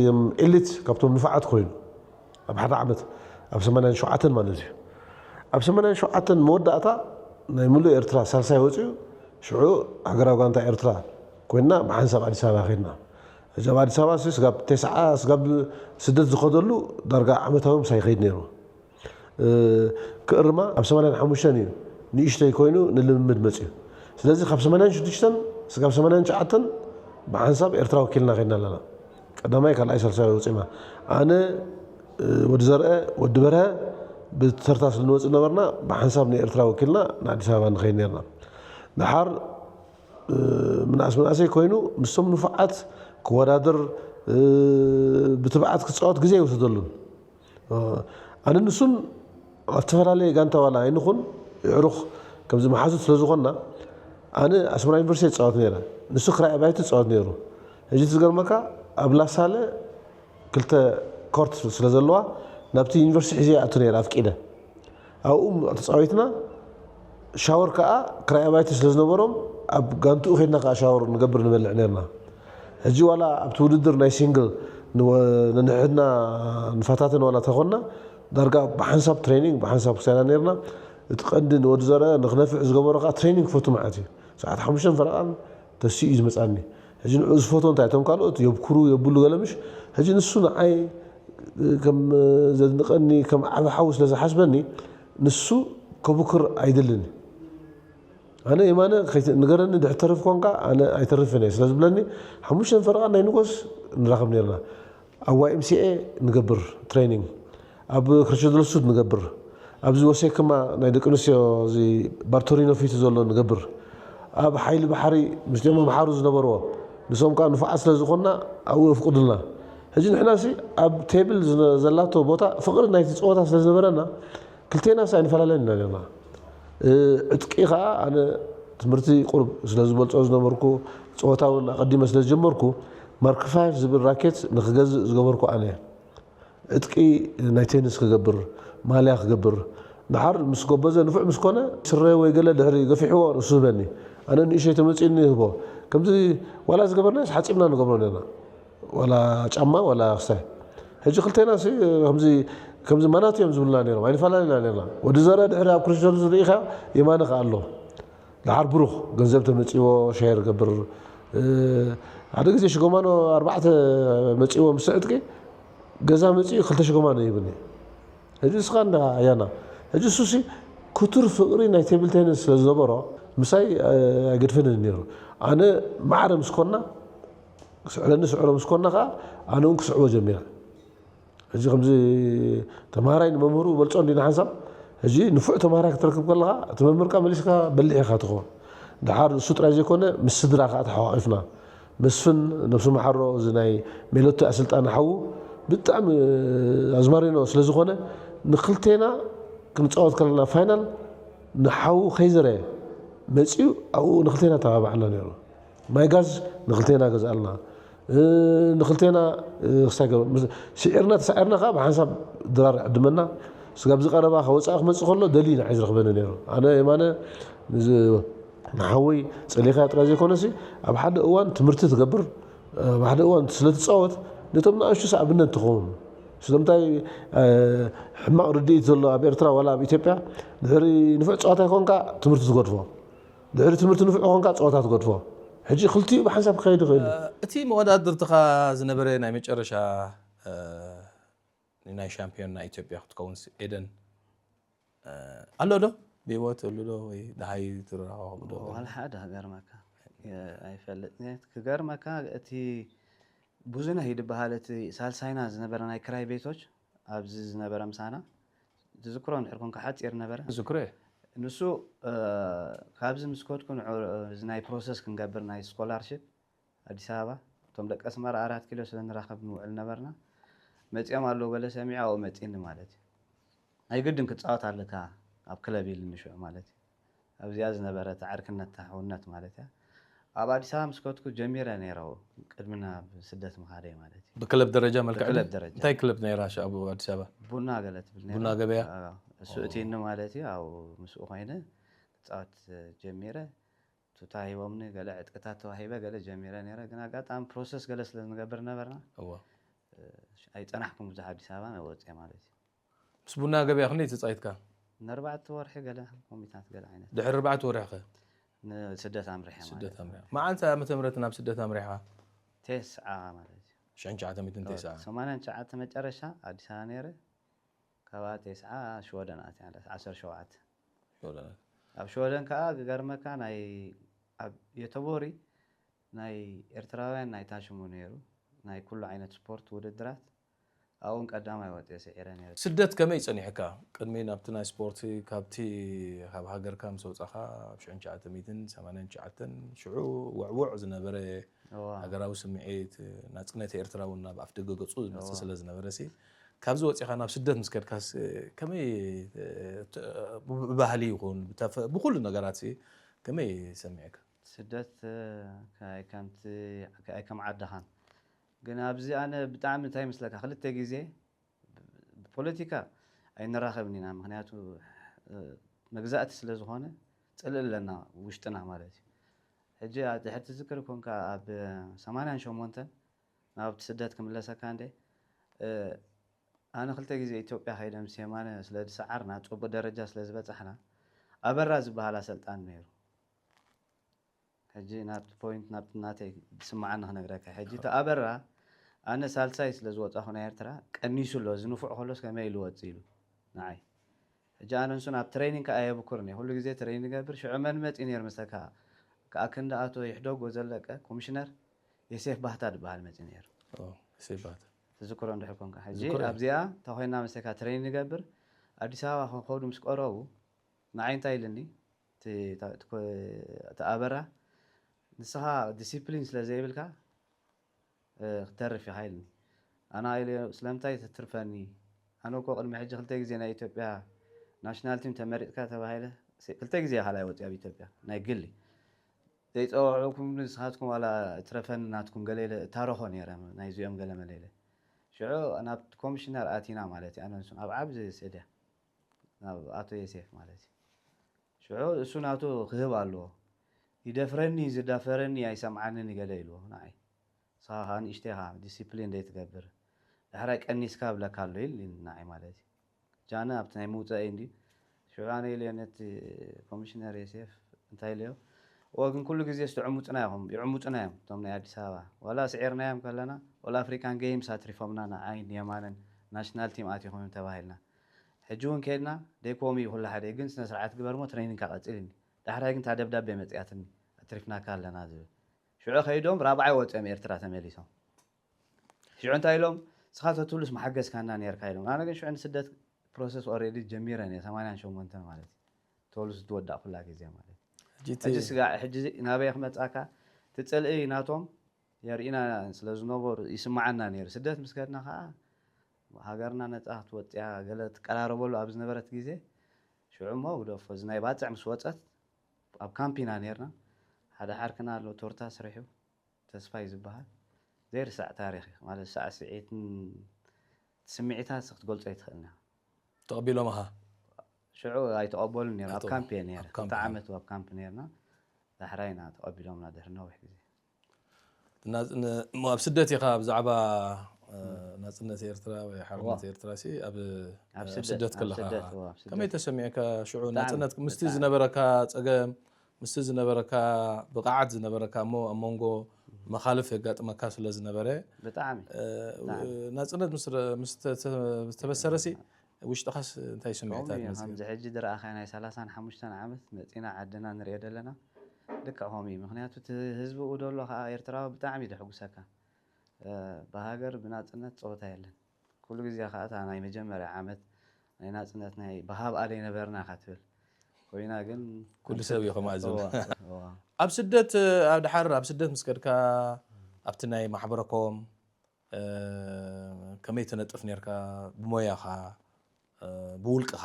ኤሊት ካብቶም ንፋዓት ኮይኑ ኣብ ሓደ ዓመት ኣብ ሰማንያን ሸውዓተን ማለት እዩ። ኣብ ሰማንያን ሸውዓተን መወዳእታ ናይ ሙሉእ ኤርትራ ሳልሳይ ወፂኡ ሽዑ ሃገራዊ ጋንታ ኤርትራ ኮይና ብሓንሳብ ኣዲስ ኣበባ ከይድና። እዚ ኣብ ኣዲስ ኣበባ ሲ ስጋብ ተስዓ ስጋብ ስደት ዝኸደሉ ዳርጋ ዓመታዊ ምሳይ ይኸይድ ነይሩ። ክእርማ ኣብ ሰማንያን ሓሙሽተን እዩ ንእሽተይ ኮይኑ ንልምምድ መፅዩ። ስለዚ ካብ ሰማንያን ሽዱሽተን ስጋብ ሰማንያን ትሽዓተን ብሓንሳብ ኤርትራ ወኪልና ከይድና ኣለና። ቀዳማይ ካልኣይ ሳልሳይ ወፂና ኣነ ወዲ ዘርአ ወዲ በርሀ ብተርታ ስለ ንወፅእ ነበርና ብሓንሳብ ንኤርትራ ወኪልና ንኣዲስ ኣበባ ንኸይድ ነርና። ድሓር ምንኣስ ምንኣሰይ ኮይኑ ምስቶም ንፉዓት ክወዳደር ብትብዓት ክፃወት ግዜ ይወሰደሉን ኣነ ንሱን ኣብ ዝተፈላለየ ጋንታ ዋላ ኣይንኹን ይዕሩኽ ከምዚ መሓዙት ስለ ዝኾንና ኣነ ኣስመራ ዩኒቨርሲቲ ይፃወት ነይረ ንሱ ክራይ ኣባይቲ ይፃወት ነይሩ ሕጂ ትዝገርመካ ኣብ ላሳለ ክልተ ኮርት ስለ ዘለዋ ናብቲ ዩኒቨርሲቲ ሒዘ ይኣቱ ነይረ ኣፍቂደ ኣብኡ ተፃዊትና ሻወር ከዓ ክራይ ኣባይቲ ስለ ዝነበሮም ኣብ ጋንትኡ ከድና ከዓ ሻወር ንገብር ንበልዕ ነርና ሕጂ ዋላ ኣብቲ ውድድር ናይ ሲንግል ነንሕድና ንፈታተን ዋላ ተኾንና ዳርጋ ብሓንሳብ ትሬኒንግ ብሓንሳብ ክሳና ነርና እቲ ቀንዲ ንወዲ ዘርአ ንክነፍዕ ዝገበሮ ከዓ ትሬኒንግ ክፈቱ ማለት እዩ ሰዓት ሓሙሽተን ፈረቓን ተሲኡ እዩ ዝመፃኒ ሕጂ ንዑ ዝፈትዎ እንታይ እቶም ካልኦት የብኩሩ የብሉ ገለምሽ ሕጂ ንሱ ንዓይ ከም ዘድንቀኒ ከም ዓቢ ሓው ስለ ዝሓስበኒ ንሱ ከብክር ኣይደልን ኣነ የማነ ንገረኒ ድሕር ተርፍ ኮንካ ኣነ ኣይተርፍን እየ ስለ ዝብለኒ ሓሙሽተን ፈረቓ ናይ ንጎስ ንራኸብ ነርና ኣብ ዋይኤምሲኤ ንገብር ትሬኒንግ ኣብ ክርሽዶልሱድ ንገብር ኣብዚ ወሴክማ ናይ ደቂ ኣንስትዮ እዚ ባርቶሪኖ ፊት ዘሎ ንገብር ኣብ ሓይሊ ባሕሪ ምስኦም ኣምሓሩ ዝነበርዎ ንሶም ከዓ ንፉዓት ስለ ዝኾንና ኣብኡ የፍቅዱልና ሕጂ ንሕና ሲ ኣብ ቴብል ዘላቶ ቦታ ፍቅሪ ናይቲ ፀወታ ስለ ዝነበረና ክልቴና ሲ ኣይንፈላለን ኢና ነርና ዕጥቂ ከዓ ኣነ ትምህርቲ ቁርብ ስለ ዝበልፆ ዝነበርኩ ፀወታ እውን ኣቀዲመ ስለ ዝጀመርኩ ማርክ ፋይፍ ዝብል ራኬት ንክገዝእ ዝገበርኩ ኣነ ዕጥቂ ናይ ቴኒስ ክገብር ማልያ ክገብር ድሓር ምስ ጎበዘ ንፉዕ ምስ ኮነ ስረ ወይ ገለ ድሕሪ ገፊሕዎ ንሱ ህበኒ ኣነ ንእሸይ ተመፂኡኒ ይህቦ ከምዚ ዋላ ዝገበርናዮስ ሓፂብና ንገብሮ ነርና ዋላ ጫማ ዋላ ክስታይ ሕጂ ክልቴና ከምዚ ማናት እዮም ዝብሉና ነሮም ኣይንፈላለና ነርና ወዲ ዘረ ድሕሪ ኣብ ክሪስቶስ ዝርኢኻ የማነ ከኣ ኣሎ ድሓር ብሩኽ ገንዘብ ተመፂዎ ሸር ገብር ሓደ ግዜ ሽጎማኖ ኣርባዕተ መፂዎ ምስ ዕጥቂ ገዛ መፂኡ ክልተ ሽጎማኖ ይብኒ ሕጂ እስኻ እንዳ ኣያና ሕጂ እሱሲ ክቱር ፍቅሪ ናይ ቴብል ቴኒስ ስለ ዝነበሮ ምሳይ ኣይገድፈንን ነይሩ ኣነ ማዕረ ምስ ኮና ክስዕረኒ ስዕሮ ምስ ኮና ከዓ ኣነ እውን ክስዕቦ ጀሚረ ሕጂ ከምዚ ተምሃራይ ንመምህሩ በልፆ እንዲና ሓንሳብ ሕጂ ንፉዕ ተምሃራይ ክትረክብ ከለካ እቲ መምህርካ መሊስካ በሊሕ ኢካ ትኸውን ድሓር እሱ ጥራይ ዘይኮነ ምስ ስድራ ከዓ ተሓቋቂፍና መስፍን ነብሱ መሓሮ እዚ ናይ ሜሎቲ ኣስልጣኒ ሓዉ ብጣዕሚ ኣዝማሪኖ ስለ ዝኾነ ንክልቴና ክንፃወት ከለና ፋይናል ንሓዉ ከይዘረየ መፂኡ ኣብኡ ንክልቴና ተባባዕና ነይሩ ማይ ጋዝ ንክልቴና ገዝኣልና ንክልቴና ስዒርና ተሳዒርና ከዓ ብሓንሳብ ድራር ዕድመና ስጋብ ዝቀረባ ከወፃእ ክመፅእ ከሎ ደሊ ንዓይ ዝረክበኒ ነይሩ ኣነ የማነ ንሓወይ ፀሊኻያ ጥራይ ዘይኮነሲ ኣብ ሓደ እዋን ትምህርቲ ትገብር ኣብ ሓደ እዋን ስለ ትጻወት ነቶም ንኣሽቱ ኣብነት ትኸውን። ስለምንታይ ሕማቕ ርድኢት ዘሎ ኣብ ኤርትራ ዋላ ኣብ ኢትዮጵያ ድሕሪ ንፉዕ ጸዋታይ ኮንካ ትምህርቲ ትገድፎ፣ ድሕሪ ትምህርቲ ንፉዕ ኮንካ ጸወታ ትገድፎ። ሕጂ ክልቲኡ ብሓንሳብ ክኸይድ ይኽእል እዩ። እቲ መወዳድርትኻ ዝነበረ ናይ መጨረሻ ናይ ሻምፒዮን ናይ ኢትዮጵያ ክትከውን ኤደን ኣሎ ዶ? ብህይወት ኣሎ ዶ ወይ ደሃይ ትራኸቡ ዶ? ዋላ ሓደ ክገርመካ ኣይፈልጥ ክገርመካ እቲ ብዙነህ ይድበሃል እቲ ሳልሳይና ዝነበረ ናይ ክራይ ቤቶች ኣብዚ ዝነበረ ምሳና ትዝክሮ እንድሕር ኮንካ ሓፂር ነበረ ዝክረ ንሱ ካብዚ ምስ ከድኩ ንዑ እዚ ናይ ፕሮሰስ ክንገብር ናይ ስኮላርሽፕ ኣዲስ ኣበባ እቶም ደቂ ኣስመራ ኣራት ኪሎ ስለ ንራኸብ ንውዕል ነበርና መፂኦም ኣለዉ ገለ ሰሚዑ ኣብኡ መፂኒ ማለት እዩ ናይ ግድን ክፃወት ኣለካ ኣብ ክለብ ኢልኒ ሽዑ ማለት እዩ ኣብዚኣ ዝነበረ ተዓርክነት ተሕውነት ማለት እያ ኣብ ኣዲስ ኣበባ ምስ ከድኩ ጀሚረ ነይረ ቅድሚ ናብ ስደት ምኻደይ ማለት እዩ ብክለብ ደረጃ መልክዕ ብክለብ ደረጃ እንታይ ክለብ ነይራ ሽኣ ኣብ ኣዲስ ኣበባ ቡና ገለ ትብል ነይራ ቡና ገበያ እሱ እቲኒ ማለት እዩ ኣብ ምስኡ ኮይነ ክፃወት ጀሚረ ቱታ ሂቦምኒ ገለ ዕጥቅታት ተዋሂበ ገለ ጀሚረ ነይረ ግን ኣጋጣሚ ፕሮሰስ ገለ ስለ ንገብር ነበርና እዋ ኣይፀናሕኩም ብዙሕ ኣዲስ ኣበባ ወፅየ ማለት እዩ ምስ ቡና ገበያ ክንደይ ተፃይትካ ንኣርባዕተ ወርሒ ገለ ኮሚታት ገለ ዓይነት ድሕሪ ኣርባዕተ ወርሒ ኸ ንስደት ኣምርሐ ማለት ስደት ኣምሪኻ መዓንተ ዓመተ ምህረት ናብ ስደት ኣምሪኻ ቴስዓ ማለት እዩ ሽሕን ትሽዓተ ሚእትን ቴስዓ ሰማንያን ትሽዓተ መጨረሻ ኣዲስ ኣበባ ነይረ ካብኣ ቴስዓ ሽወደን ኣትያ ዓሰርተ ሸውዓተ ዮርዳኖስ ኣብ ሽወደን ከዓ ክገርመካ ናይ ኣብ የተቦሪ ናይ ኤርትራውያን ናይ ታሽሙ ነይሩ ናይ ኩሉ ዓይነት ስፖርት ውድድራት ኣብኡን ቀዳማይ ወፅየ ስዒረ ነይረ ስደት ከመይ ጸኒሕካ? ቅድሚ ናብቲ ናይ ስፖርቲ ካብቲ ካብ ሃገርካ ምስ ወጻኻ ኣብ ሽሕን ትሽዓተ ሚእትን ሰማንያን ትሽዓተን ሽዑ ውዕውዕ ዝነበረ እዋ ሃገራዊ ስምዒት ናጽነት ኤርትራ እውን ናብ ኣፍደገ ገጹ ዝመጽእ ስለ ዝነበረ ሲ ካብዚ ወጺኻ ናብ ስደት ምስ ከድካስ ከመይ እ፣ ት- ብባህሊ ይኹን ብተፈ- ብኩሉ ነገራት ሲ ከመይ ሰሚዕካ? ስደት እ፣ ከ- ከምቲ ከ- ከም ዓድኻን ግን ኣብዚ ኣነ ብጣዕሚ እንታይ ይመስለካ ክልተ ግዜ ብፖለቲካ ኣይንራኸብን ኢና ምክንያቱ እ፣ መግዛእቲ ስለ ዝኾነ ፅልእ ኣለና ውሽጥና ማለት እዩ ሕጂ ኣብ ድሕር ትዝክር ኮንካ ኣብ ሰማንያን ሸሞንተን ናብቲ ስደት ክምለሰካ እንደ እ፣ ኣነ ክልተ ግዜ ኢትዮጵያ ከይደ ምስ የማነ ስለ ዝሰዓርና ፅቡቅ ደረጃ ስለ ዝበፃሕና ኣበራ ዝበሃል ኣሰልጣኒ ነይሩ ሕጂ ናብቲ ፖይንት ናብቲ ናተይ ዝስምዓኒ ክነግረካ ሕጂ እቲ ኣበራ ኣነ ሳልሳይ ስለ ዝወፃኹ ናይ ኤርትራ ቀኒሱ ኣሎ እዚ ንፉዕ ከሎስ ከመይ ኢሉ ወፅ ኢሉ ንዓይ ሕጂ ኣነ ንሱ ናብ ትሬኒንግ ከዓ የብኩርኒ ኩሉ ግዜ ትሬኒንግ ገብር ሽዑ መን መፂ ነይሩ መሰካ ከዓ ክንዲ ኣቶ ይሕደጎ ዘለቀ ኮሚሽነር የሴፍ ባህታ ዝበሃል መፂ ነይሩ ኦ፣ ሴባት ትዝክሮ እንድሕር ኮንካ ሕጂ ዝክሮ እየ። ኣብዚኣ ተኮይና መሰካ ትሬኒንግ ገብር ኣዲስ ኣበባ ከንከዱ ምስ ቀረቡ ንዓይ እንታይ ኢልኒ እቲ ኣበራ ንስኻ ዲሲፕሊን ስለ ዘይብልካ እ፣ ክትተርፍ ኢኻ ኢልኒ ኣነ ኢለ ስለምንታይ ተትርፈኒ ኣነ እኮ ቅድሚ ሕጂ ክልተ ግዜ ናይ ኢትዮጵያ ናሽናል ቲም ተመሪጥካ ተባሂለ ሲ- ክልተ ግዜ ካልኣይ ወፂ ኣብ ኢትዮጵያ ናይ ግሊ ዘይፀዋዕኩም ንስኻትኩም ዋላ ትረፈኒ ናትኩም ገለ ኢለ እታረኾ ነይረ ናይዚኦም ገለ መለ ኢለ ሽዑ ናብ ኮሚሽነር ኣቲና ማለት እዩ ኣነንሱን ኣብ ዓብ ስእድያ ናብ ኣቶ የሴፍ ማለት እዩ ሽዑ እሱ ናቱ ክህብ ኣለዎ ይደፍረኒ ዝዳፈረኒ ኣይሰምዓንን ገለ ኢልዎ ንዓይ ንስኻ ከዓ ንእሽተይ ኢኻ ዲሲፕሊን ዘይትገብር ዳሕራይ ቀኒስካ ብለካ ኣሎ ኢል ንዓይ ማለት እዩ ጃነ ኣብቲ ናይ ምውፀኢ እንዲ ሽዑ ኣነ ኢለዮ ነቲ ኮሚሽነር የሴፍ እንታይ ኢለዮ እወ ግን ኩሉ ግዜ ስ ትዕሙፅና ኢኹም ይዕሙፁና እዮም እቶም ናይ ኣዲስ ኣበባ ዋላ ስዒርናዮም ከለና ኦል ኣፍሪካን ገይምስ ኣትሪፎምና ንዓይ ንየማነን ናሽናል ቲም ኣቲኹም እዮም ተባሂልና ሕጂ እውን ከድና ደይኮም እዩ ኩሉ ሓደ ግን ስነ ስርዓት ግበር ሞ ትሬኒንግ ቀፂል እኒ ዳሕራይ ግን እታ ደብዳቤ መፅያትኒ ኣትሪፍናካ ኣለና ዝብል ሽዑ ከይዶም ራብዓይ ወፅኦም ኤርትራ ተመሊሶም ሽዑ እንታይ ኢሎም ስኻ ተትብሉስ መሓገዝካና ነርካ ኢሎም ኣነ ግን ሽዑ ንስደት ፕሮሰስ ኦሬዲ ጀሚረ ነ ሰማንያን ሸሞንተን ማለት እዩ ተወልስ ዝወዳእ ኩላ ግዜ ማለት እዩ ሕጂ እቲ ሕጂ ስጋዕ ሕጂ ናበይ ክመፃካ እቲ ፅልኢ ናቶም የርእና ስለ ዝነበሩ ይስምዓና ነይሩ ስደት ምስ ከድና ከዓ ሃገርና ነፃ ክትወፅያ ገለ ትቀራረበሉ ኣብ ዝነበረት ግዜ ሽዑ እሞ ግደፎ እዚ ናይ ባፅዕ ምስ ወፀት ኣብ ካምፕ ኢና ነርና ሓደ ሓርክና ኣሎ ቶርታ ስርሑ ተስፋይ ዝበሃል ዘይርሳዕ ታሪክ እዩ ማለት ሳዕስዒትን ስምዒታት ክትገልፆ ኣይትኽእልና ተቐቢሎም ኣኻ ሽዑ ኣይተቐበሉን ነይሩ ኣብ ኣይተቐበሉ- ካምፕ እየ ነይረ ኣብ ካምፕ ክልተ እየ። ዓመት ኣብ ካምፕ ነይርና ዳሕራይ ኢና ተቐቢሎምና ድሕሪ ነዊሕ ግዜ ናጽነ-፣ እሞ ኣብ ስደት ኢኻ ብዛዕባ፣ እ፣ ናጽነት ኤርትራ ወይ ሓርነት ዋ። ኤርትራ ሲ ኣብ፣ ኣብ ኣብ ስደት፣ ስደት ኣብ ከለኻ ስደት፣ ዋ፣ ኣብ ስደት። ከመይ ተሰሚዕካ? ሽዑ ብጣዕሚ፣ ናጽነት ምስቲ ብጣዕሚ። ዝነበረካ ጸገም፣ ምስቲ ዝነበረካ ብቕዓት ዝነበረካ እሞ ኣብ መንጎ መኻልፍ የጋጥመካ ስለ ዝነበረ፣ ብጣዕሚ፣ እ፣ ብጣዕሚ። ናጽነት ምስ ረ-፣ ምስ ተ-፣ ተ-፣ ዝተበሰረ ሲ ውሽጥኻስ እንታይ ስምዒታት ከምኡ እዩ። መጺኡ? ከምዚ ሕጂ ዝረኣኻዮ ናይ ሰላሳን ሓሙሽተን ዓመት መጺና ዓድና ንሪኦ ዘለና ልክዕ ከምኡ እዩ። ምኽንያቱ እቲ ህዝቢ ብኡ ዘሎ ከኣ ኤርትራዊ ብጣዕሚ እዩ ዘሕጉሰካ። እ፣ ብሃገር ብናጽነት ጸወታ የለን። ኩሉ ግዜ ከኣ እታ ናይ መጀመርያ ዓመት ናይ ናጽነት ናይ ብሃብኣ ዘይነበርና ኢኻ ትብል። ኮይና ግን ኩሉ ሰብ እዩ ከምኣ ዝብል። እዋ፣ እዋ። ኣብ ስደት፣ ኣብ ድሓር ኣብ ስደት ምስ ከድካ ኣብቲ ናይ ማሕበረኮም፣ እ፣ ከመይ ትነጥፍ ኔርካ? ብሞያኻ፣ እ፣ ብውልቅኻ፣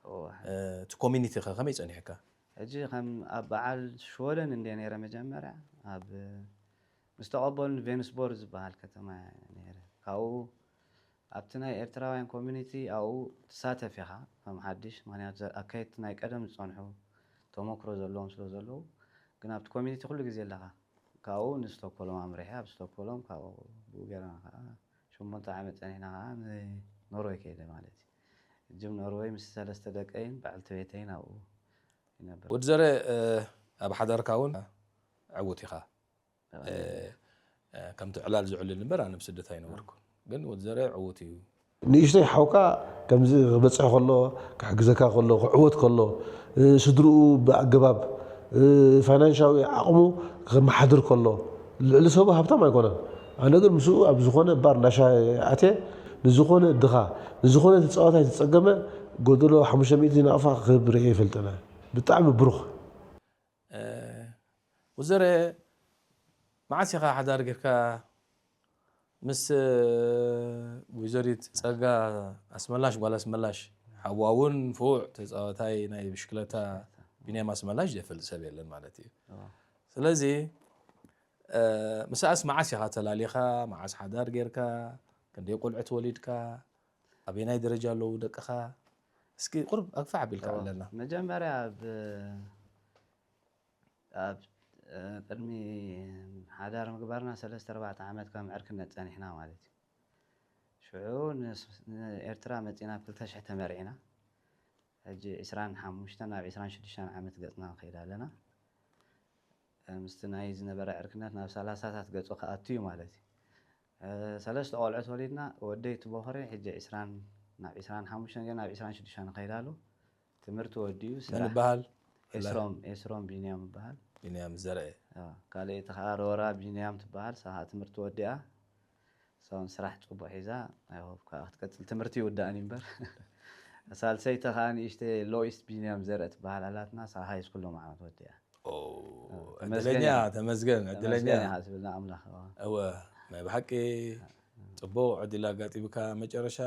እዋ። እ፣ እቲ ኮሚኒቲኸ ከመይ ጸኒሕካ? ሕጂ ከም ኣብ በዓል ሽወደን እንደ ነይረ መጀመርያ ኣብ ምስ ተቐበሉኒ ቬንስቦርግ ዝበሃል ከተማ ነይረ። ካብኡ ኣብቲ ናይ ኤርትራውያን ኮሚኒቲ ኣብኡ ትሳተፍ ኢኻ ከም ሓድሽ፣ ምኽንያቱ ዘ-፣ ኣካየድቲ ናይ ቀደም ዝጸንሑ ተመክሮ ዘለዎም ስለ ዘለዉ፣ ግን ኣብቲ ኮሚኒቲ ኩሉ ግዜ ኣለኻ። ካብኡ ንስቶክሆልም ኣምሪሐ፣ ኣብ ስቶክሆልም ካብኡ ብኡ ገይርና ከኣ ሸሞንተ ዓመት ጸኒሕና ከኣ ንኖርወይ ከይደ ማለት እዩ። ሕጂ ኖርወይ ምስ ሰለስተ ደቀይን በዓልቲ ቤተይን ኣብኡ ይነብር። ወዲ ዘረ፣ እ፣ ኣብ ሓዳርካ እውን ዕዉት ኢኻ። እ፣ እ፣ ከምቲ ዕላል ዝዕልል እምበር ኣነ ብስደት ኣይነበርኩን። ግን ወዲ ዘረ ዕዉት እዩ። ንእሽተይ ሓውካ ከምዚ ክበጽሕ ከሎ፣ ክሕግዘካ ከሎ፣ ክዕወት ከሎ፣ እ፣ ስድርኡ ብኣገባብ፣ እ፣ ፋይናንሻዊ ዓቕሙ ከመሓድር ከሎ፣ ልዕሊ ሰቡ ሃብታም ኣይኮነን። ኣነ ግን ምስኡ ኣብ ዝኾነ ባር እንዳሻሂ ኣትየ፣ ንዝኾነ ድኻ፣ ንዝኾነ ተጻዋታይ ተጸገመ፣ ጎደሎ ሓሙሽተ ሚእቲ ናቕፋ ክህብ ርእየ ይፈልጥነ። ብጣዕሚ ብሩኽ። እ፣ ወዲ ዘረ፣ መዓስ ኢኻ ሓዳር ጌርካ? ምስ፣ እ፣ ወይዘሪት ጸጋ ኣስመላሽ፣ ጓል ኣስመላሽ፣ ሓዋ እውን ፍዉዕ ተጻዋታይ ናይ ብሽክለታ ቢንያም ኣስመላሽ ዘይፈልጥ ሰብ የለን ማለት እዩ። እዋ። ስለዚ፣ እ፣ ምስኣስ መዓስ ኢኻ ተላሊኻ? መዓስ ሓዳር ጌርካ? ክንደይ ቆልዑት ወሊድካ? ኣበየናይ ደረጃ ኣለዉ ደቅኻ? እስኪ ቁሩብ ኣግፋሕ ኣቢልካ እዋ። ኣለና። መጀመርያ ኣብ ኣብ፣ እ፣ ቅድሚ ሓዳር ምግባርና ሰለስተ ኣርባዕተ ዓመት ከም ዕርክነት ጸኒሕና ማለት እዩ። ሽዑ ንስ-፣ ንኤርትራ መጺና ኣብ ክልተ ሽሕ ተመርዒና። ሕጂ ዕስራን ሓሙሽተን ናብ ዕስራን ሽዱሽተን ዓመት ገጽና ንኸይድ ኣለና። እ፣ ምስቲ ናይ ዝነበረ ዕርክነት ናብ ሰላሳታት ገጹ ክኣቱ እዩ ማለት እዩ። እ፣ ሰለስተ ቆልዑት ወሊድና፣ ወደይ እቲ ቦኽሪ ሕጂ ዕስራን፣ ናብ ዕስራን ሓሙሽተን ገና ናብ ዕስራን ሽዱሽተን ንኸይድ ኣሎ። ትምህርቲ ወዲኡ መን ስራሕ ይበሃል? ኤስሮም፣ ኤስሮም ቢንያም ይበሃል። ቢንያም ዘርአ። ኣዎ፣ ካልኣይቲ ኸዓ ሮራ ቢንያም ትበሃል። እሳ ኸዓ ትምህርቲ ወዲኣ፣ እሳ እውን ስራሕ ጽቡቕ ሒዛ፣ I hope ከዓ ክትቀጽል ትምህርቲ ይውዳእን እዩ እምበር። ሳልሰይቲ ኸዓ ንእሽተይ ሎይስ ቢንያም ዘርአ ትበሃል ኣላትና፣ እሳ ሃይ ስኩል ሎሚ ዓመት ወዲኣ። ኦ፣ ኣዎ፣ ተመስገን ዕድለኛ፣ ኢኻ። ተመስገን፣ ዕድለኛ። ተመስገን ኢኻ ትብል ንኣምላኽ፣ ኣዎ። እወ፣ ናይ ብሓቂ ጽቡቕ ዕድል ኣጋጢምካ፣ መጨረሻ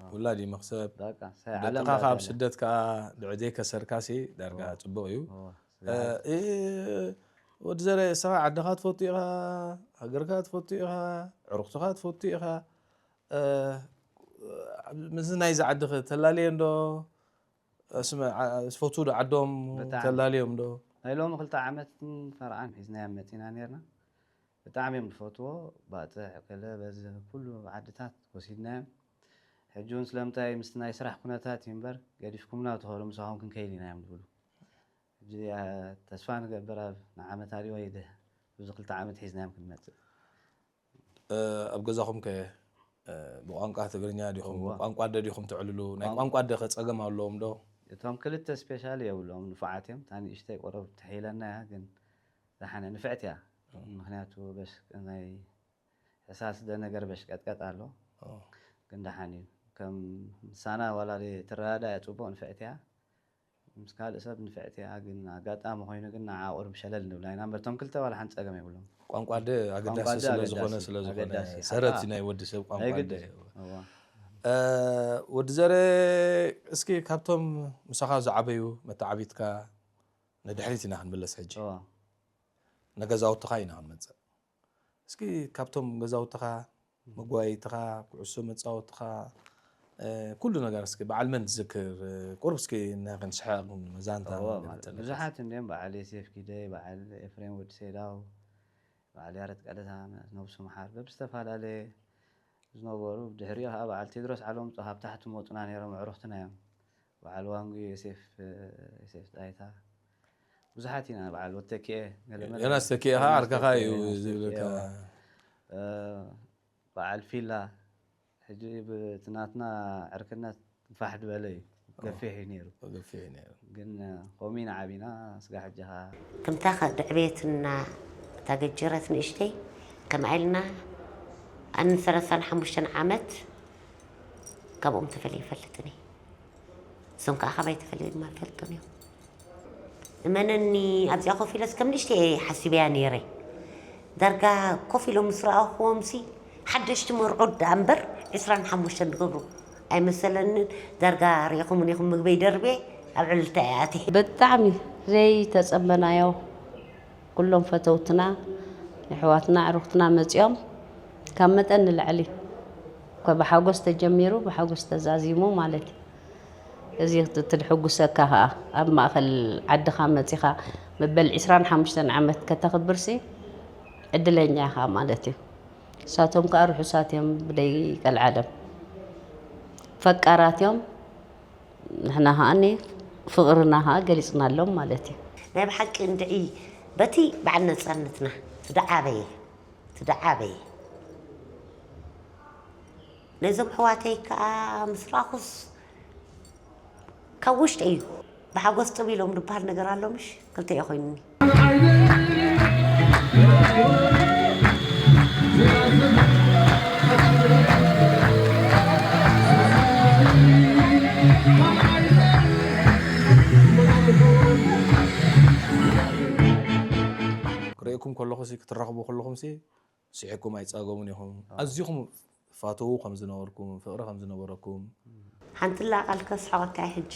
ኣዎ። ውላድ እዩ መኽሰብ። በቃ፣ ሳይ ዓለም ደቅኻ በቃ ካብ እያ። ስደት ከኣ ድዕዴ ከሰርካሲ ዳርጋ ኣዎ። ጽቡቕ እዩ። ኣዎ። እ፣ እ፣ ወዲ ዘረ፣ ንስኻ ዓድኻ ትፈቱ ኢኻ፣ ሃገርካ ትፈቱ ኢኻ፣ ዕሩኽትኻ ትፈቱ ኢኻ። እ፣ ምስዚ ናይዚ ዓድኺ ተላለየ እንዶ? እስመ-፣ ዓ-፣ ዝፈትዉ ዶ ዓዶም ብጣዕሚ። ተላልዮም ዶ? ናይ ሎሚ ክልተ ዓመትን ፈረቓን ሒዝናዮም መጺና ኔርና። ብጣዕሚ እዮም ዝፈትዎ። ባጽዕ፣ ገለ፣ በዚ ኩሉ ዓድታት ወሲድናዮም። ሕጂ እውን ስለምንታይ ምስቲ ናይ ስራሕ ኩነታት እዩ እምበር፣ ገዲፍኩምና ትኸዱ፣ ምሳኹም ክንከይድ ኢና እዮም ዝብሉ። ሕጂ፣ ኣ፣ ተስፋ ንገብር ኣብ ንዓመት ኣልዮ ወይ ደ-፣ ኣብዚ ክልተ ዓመት ሒዝናዮም ክንመጽእ። እ፣ ኣብ ገዛኹም ከ፣ እ፣ ብቋንቋ ትግርኛ ዲኹም፣ እዋ። ቋንቋ ኣደ ዲኹም ተዕልሉ? ናይ ቋን-፣ ቋንቋ ኣደ ከ ጸገም ኣለዎም ዶ? እቶም ክልተ ስፔሻል የብሎም፣ ንፉዓት እዮም። እታ ንእሽተይ ቁሩብ ትሕይለና እያ፣ ግን ደሓነ ንፍዕቲ እያ። እ። ምኽንያቱ በሽ-፣ ናይ ሕሳስ ደ ነገር በሽቀጥቀጥ ኣሎ። ኦ። ግን ደሓን እዩ። ከም ምሳና ዋላ ትረዳዳ እያ፣ ጽቡቕ ንፍዕቲ እያ። ምስ ካልእ ሰብ ንፍዕቲ እያ፣ ግን ኣጋጣሚ ኮይኑ ግን ንዓ ቁሩብ ሸለል ንብላ ኢና እምበር፣ እቶም ክልተ ዋላ ሓንቲ ጸገም የብሎም። ቋንቋ ኣደ ኣገዳሲ ቋንቋ ኣደ ስለ ኣገዳሲ ዝኾነ፣ እዩ፣ ስለ ዝኾነ ኣገዳሲ እዩ። ሰረት ሓቃ። ናይ ወዲ ሰብ ቋንቋ ናይ ኣደ ግድን እዩ። እዩ። እዋ። እ፣ ወዲ ዘረ፣ እስኪ ካብቶም ምሳኻ ዝዓበዩ መተዓቢትካ ንድሕሪት ኢና ክንምለስ ሕጂ። እዋ። ንገዛውትኻ ኢና ክንመጽእ። እስኪ ካብቶም ገዛውትኻ፣ መጓየይትኻ፣ ኩዕሶ መጻወትኻ፣ እ፣ ኩሉ ነገር እስኪ በዓል መን ትዝክር? ቁሩብ እስኪ ናይ ክንስሕቕ መዛንታ እዎ፣ ማለት ንገጠመካ። ብዙሓት እንድዮም፣ በዓል ዮሴፍ ኪደይ፣ በዓል ኤፍሬም ወዲ ሴዳው፣ በዓል ያረት ቀለታ ነብሱ መሓር በብዝተፈላለየ ዝነበሩ፣ ብድሕሪኡ ከዓ በዓል ቴድሮስ ዓለምፀ ካብ ታሕቲ መፁና ነይሮም፣ ኣዕሩኽትና እዮም። በዓል ዋንጉ ዮሴፍ፣ ዮሴፍ ጣይታ፣ ብዙሓት ኢና። በዓል ወተኪኤ ገለመለ፣ ዮናስ ተኪኤ ከዓ ዓርከኻ እዩ ዮናስ ዝብለካ። ተኪኤ፣ እ፣ በዓል ፊላ፣ ሕጂ ብቲ ናትና ዕርክነት ፋሕ ዝበለ እዩ። ገፊሕ እዩ ነይሩ። ገፊሕ እዩ ነይሩ። ግን፣ እ፣ ከምኡ ኢና ዓቢና። ስጋ ሕጂ ኸዓ ከምታ ኸ-፣ ድዕቤትና እታ ገጀረት ንእሽተይ ከምኣ ኢልና ኣን ሰላሳን ሓሙሽተን ዓመት ካብኦም ተፈልየ ይፈልጥን እየ። እሶም ከዓ ካባይ ተፈልዮም ድማ ኣይፈልጡን እዮም። እመነኒ፣ ኣብዚኣ ኮፍ ኢለስ ከም ንእሽተይ እየ ሓሲበያ ነይረ። ዳርጋ ኮፍ ኢሎም ምስ ረኣኹዎም ሲ ሓደሽቲ መርዑት ደኣ እምበር ዕስራን ሓሙሽተን ዝገብሩ ኣይመሰለንን። ዳርጋ ርኢኹምኒ ኢኹም፣ ምግበይ ደርብየ ኣብ ዕልልታ እየ ኣትየ። ብጣዕሚ ዘይተጸበናዮ፣ ኩሎም ፈተውትና ኣሕዋትና ኣዕሩኽትና መጺኦም፣ ካብ መጠን ንላዕሊ እኳ ብሓጎስ ተጀሚሩ፣ ብሓጎስ ተዛዚሙ ማለት እዩ። እዚ እቲ ድሕጉሰካ ኸኣ፣ ኣብ ማእከል ዓድኻ መጺኻ መበል ዕስራን ሓሙሽተን ዓመት ከተኽብርሲ ዕድለኛ ኢኻ ማለት እዩ። ንሳቶም ከኣ ርሑሳት እዮም ብደይ ቀልዓለም። ፈቃራት እዮም። ንሕና ከኣ ፍቕርና ከኣ ገሊጽናሎም ማለት እዩ። ናይ ብሓቂ እንድዒ በቲ በዓል ነጻነትና ትደዓበየ፣ ትደዓበየ። ነዞም ኣሕዋተይ ከኣ ምስ ረኣኹስ ካብ ውሽጢ እዩ። ብሓጎስ ጥብ ኢሎም ዝበሃል ነገር ኣሎ ምሽ? ክልተ እየ ኮይኑኒ። ክርእየኩም ከለኹ ሲ ክትራኸቡ ከለኹም ሲ ስሒቕኩም ኣይትጻገሙን ኢኹም። ኣዚኹም ትፋተዉ ከም ዝነበርኩም፣ ፍቕሪ ከም ዝነበረኩም። ሓንቲ ላ ቃል ከስሕቐካ እየ ሕጂ።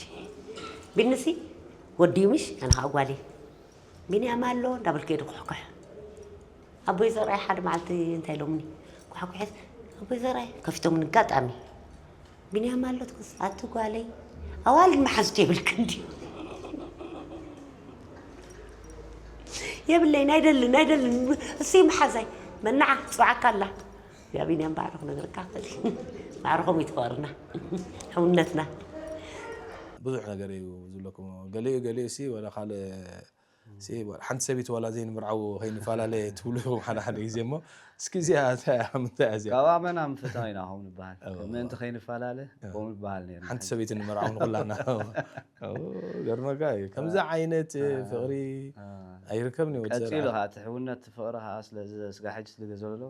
ቢንሲ ወዲ እዩ ምሽ? ኣነ ኸዓ ጓል እየ። ቢንያም ኣሎ እንዳበልኩ እየ ድኩሕኩሕ። ኣቦይ ዘርኣይ ሓደ መዓልቲ እንታይ ኢሎምኒ? ኳሕኩሐት ኣቦይ ዘርኣይ ከፊቶምኒ ኣጋጣሚ። ቢንያም ኣሎ ትኩስ፣ ኣቲ ጓለይ፣ ኣዋልድ መሓዙት የብልክን ድዩ? የብለይን፣ ኣይደልን፣ ኣይደልን። እሱ መሓዛይ፣ መናዓ ትፅዋዓካ ኣላ። ያ ቢንያም ባዕሉ ክነግረካ ክእል። ማዕረ ከምኡ እዩ ፍቕርና፣ ሕውነትና። ብዙሕ ነገር እዩ ዝብለኩም። ገሊኡ፣ ገሊኡ ሲ ወላ ካልእ ሲ፣ ሓንቲ ሰበይቲ ዋላ ዘይንምርዓው ከይንፈላለ ትብሉ ኢኹም ሓደ ሓደ ግዜ እሞ፣ እስኪ እዚኣ እንታይ እያ? ምንታይ እያ እዚኣ? ካብ ኣመና ምፍታው ኢና ከምኡ ንበሃል። እዎ። ምእንቲ ከይንፈላለ እዎ። ከምኡ ንበሃል ነይርና። ሓንቲ ሰበይቲ ንምርዓው ንኹላና። እዎ፣ ገርመካ እዩ። ከምዚ አ-፣ ዓይነት አ-፣ ፍቕሪ አ-፣ ኣይርከብን እዩ ወዲ ቀጺሉ ዘርኣ። ኸዓ እቲ ሕውነት፣ እቲ ፍቕሪ ኸዓ ስለ ዝ-፣ ስጋ ሕጂ ስለ ዘሎ፣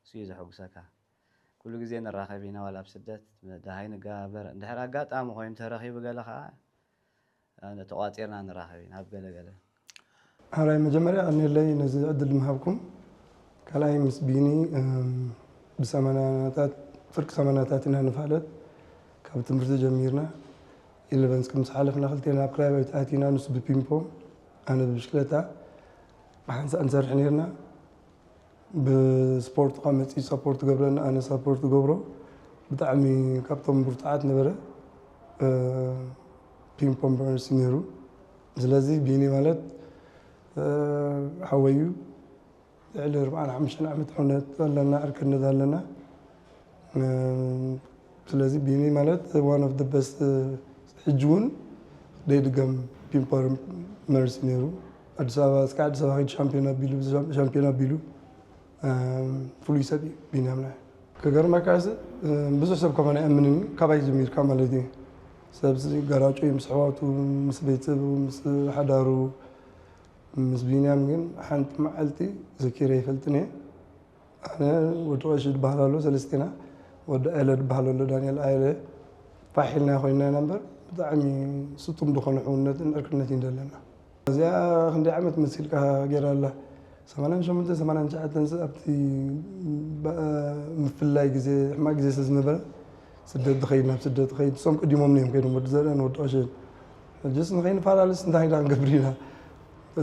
እሱ እዩ ዘሐጉሰካ። ኩሉ ግዜ ንራኸብ ኢና፣ ዋላ ኣብ ስደት ደሃይ ንገባበር። እንድሕር ኣጋጣሚ ኮይኑ ተረኺቡ ገለ ኸዓ፣ እ፣ ተቋጺርና ንራኸብ ኢና ኣብ ገለ ገለ። ሓራይ መጀመርያ ቀኒለይ ነዚ ዕድል ምሃብኩም። ካልኣይ ምስ ቢኒ፣ እም፣ ብሰማንያታት፣ ፍርቂ ሰማንያታት ኢና ንፋለጥ። ካብ ትምህርቲ ጀሚርና ኢለቨን ስኩል ምስ ሓለፍና ክልቴና ኣብ ክራይ ቤት ኣቲና፣ ንሱ ብፒምፖ፣ ኣነ ብብሽክለታ ብሓንሳእ ንሰርሕ ነይርና። ብስፖርት ኸዓ መፂኡ ሰፖርት ገብረኒ፣ ኣነ ሰፖርት ገብሮ። ብጣዕሚ ካብቶም ብርቱዓት ነበረ። እ፣ ፒምፖም በርሲ ነይሩ። ስለዚ ቢኒ ማለት፣ እ፣ ሓወይ እዩ። ልዕሊ ኣርብዓን ሓሙሽተን ዓመት ሕውነት ኣለና፣ ዕርክነት ኣለና። እ፣ ስለዚ ቢኒ ማለት one of the best፣ እ፣ ሕጂ እውን ደይድገም ፒምፖም በርሲ ነይሩ። ኣዲስ ኣበባ፣ እስከ ኣዲስ ኣበባ ከይዱ ሻምፒዮን ኣቢሉ፣ ሻምፒዮን ኣቢሉ። እም፣ ፍሉይ ሰብ እዩ ቢንያም ናይ። ክገርመካ ሲ፣ እም፣ ብዙሕ ሰብ ከማን ኣይኣምንን እዩ፣ ካባይ ጀሚርካ ማለት እዩ። ሰብሲ ጋራጮ እዩ ምስ ኣሕዋቱ፣ ምስ ቤተሰቡ፣ ምስ ሓዳሩ። ምስ ቢንያም ግን ሓንቲ መዓልቲ ዘኪረ ኣይፈልጥን እየ። ኣነ ወዲ ቀሺ ዝበሃል ኣሎ፣ ሰለስቴና፣ ወዲ ኤለ ዝበሃል ኣሎ፣ ዳንኤል ኣየለ፣ ፋሕ ኢልና ኮይንና ኢና እምበር፣ ብጣዕሚ ስጡም ዝኾነ ሕውነትን ዕርክነትን እዩ ዘለና። እዚኣ ክንደይ ዓመት መሲልካ ገይራ ኣላ? ሰማንያን ሸሞንተን፣ ሰማንያን ትሽዓተን ስ-፣ ኣብቲ ባ-፣ ምፍላይ ግዜ፣ ሕማቕ ግዜ ስለ ዝነበረ፣ ስደት ዝኸይድ፣ ናብ ስደት ዝኸይድ፣ እሶም ቀዲሞም እዮም ከይዶም፣ ወዲ ዘርእን ወዲ ቀሽን። ሕጅስ ንኸይንፈላለስ እንታይ ኢና ክንገብር ኢና?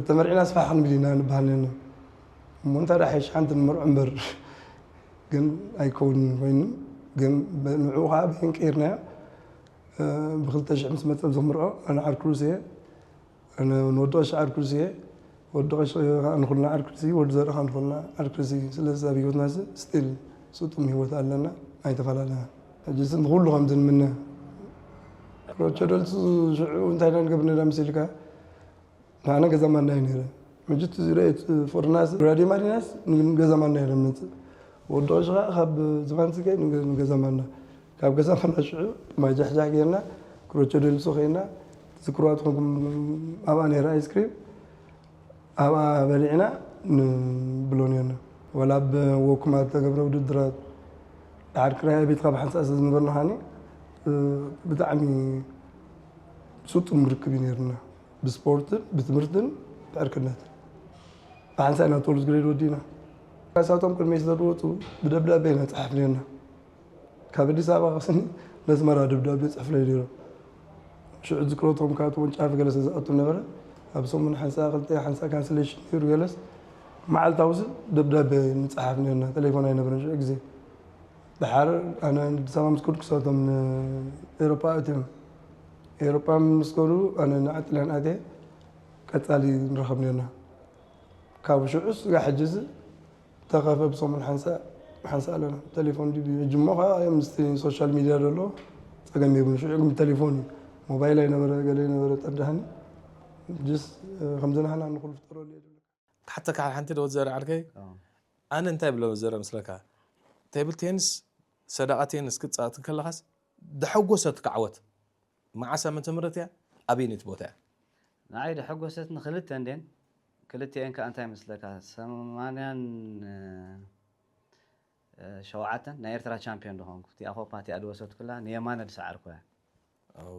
ተመርዒና ስፋሕ ክንብል ኢና ንበሃል ነና። እሞ እንታይ ደኣ ሓይሽ ሓንቲ ንመርዖ እምበር። ግን ኣይከውንን ኮይኑ፣ ግን ብ-፣ ንዕኡ ኸዓ በይን ቀይርናዮ። እ፣ ብኽልተ ሽሕ ምስ መጸ ዘምርዖ፣ ኣነ ዓርኪ ሩስየ፣ ኣነ ንወዲ ቀሺ ዓርኪ ሩስየ፣ ወዲ ቀሺ ከዓ ንኹልና ዓርክሲ፣ ወዲ ዘርኢ ከዓ ንኹልና ዓርክሲ። ስለዚ ኣብ ህይወትና እዚ ስቲል ስጡም ህይወት ኣለና፣ ኣይተፈላለና። ሕጂ ንኩሉ ከምዚ ንምነ። ክሮቸ ደልሱ ሽዑ እንታይ ኢና ንገብር ነዳ መሲልካ? ንዓና ገዛ ማና እዩ ነይረ። ሕጂ እቲ ዝረአየ እቲ ፎርናስ ራድዮ ማሪናስ ንገዛ ማና እዩ መፅእ። ወዲ ቀሺ ከዓ ካብ ዝባን ስገ ንገዛ ማና፣ ካብ ገዛ ማና ሽዑ ማይ ጃሕጃሕ ጌርና፣ ክሮቸ ደልሱ ኸይና፣ ዝክርዋ ትኾንኩም ኣብኣ ነይረ ኣይስክሪም፣ ኣብኣ በሊዕና ንብሎ ነርና። ወላ ኣብ ወኩማ ዝተገብረ ውድድራት፣ ድሓር ክራይ ቤት ካብ ሓንሳእ ስለ ዝነበርና ኻኒ፣ ብጣዕሚ ስጡም ርክብ እዩ ነርና። ብስፖርትን ብትምህርትን ብዕርክነትን። ብሓንሳእ ኢና ትወልድ ግሬድ ወዲእና። ካሳቶም ቅድሚ ስለ ዝወፁ ብደብዳቤ ኢና ንፅሓፍ ነርና። ካብ ኣዲስ ኣበባ ክስኒ ነስመራ ደብዳቤ ጽሕፍለይ ነይሮም። ሽዑ ዝክረቶም ካብ ተወንጫፊ ገለ ስለ ዝኣቱ ነበረ። ኣብ ሰሙን ሓንሳ ክልተ ሓንሳ ካንስሌሽን ነይሩ ገለስ፣ መዓልታዊ ስ ደብዳቤ ንጽሓፍ ነርና። ቴሌፎን ኣይነበረን ሽዑ ግዜ። ድሓር ኣነ ኣዲስ ኣበባ ምስ ከድኩ ንሳቶም ንኤውሮጳ ኣትዮም። ኤውሮጳ ምስ ከዱ ኣነ ንዓ ጥልያን ኣትየ ቀጻሊ ንራኸብ ነርና። ካብ ሽዑ ስጋብ ሕጂ ዚ ተኸፈ ብሰሙን ሓንሳእ ሓንሳእ ኣለና። ቴሌፎን ድዩ? ሕጂ እሞ ከዓ ምስቲ ሶሻል ሚድያ ዘሎ ጸገም የብሉን። ሽዑ ግን ብቴሌፎን እዩ። ሞባይል ኣይነበረ፣ ገለ ኣይነበረ፣ ጠዳህኒ ጅስ ከምዚ ናህና ንኹሉ ፍጠረሉ የድልካ። ክሓተካ ሓንቲ ዶ ዘረ ዓርከይ? ኣዎ። ኣነ እንታይ ብሎ ዘረ ምስለካ? ቴብል ቴኒስ፣ ሰደቓ ቴኒስ ክትጻወት ከለኻስ ደሐጎሰትካ ዓወት መዓስ ዓመተ ምህረት እያ? ኣበይነይቲ ቦታ እያ? ንዓይ ደሐጎሰትኒ ክልተ እንዴን፣ ክልቲኤን ከኣ እንታይ መስለካ? ሰማንያን፣ እ፣ እ፣ ሸውዓተን ናይ ኤርትራ ቻምፒዮን ዝኾንኩ። እቲኣ ኮፓ እቲኣ ዝወሰድኩላ ንየማነ ዝሰዓርኩ እያ። ኣው፣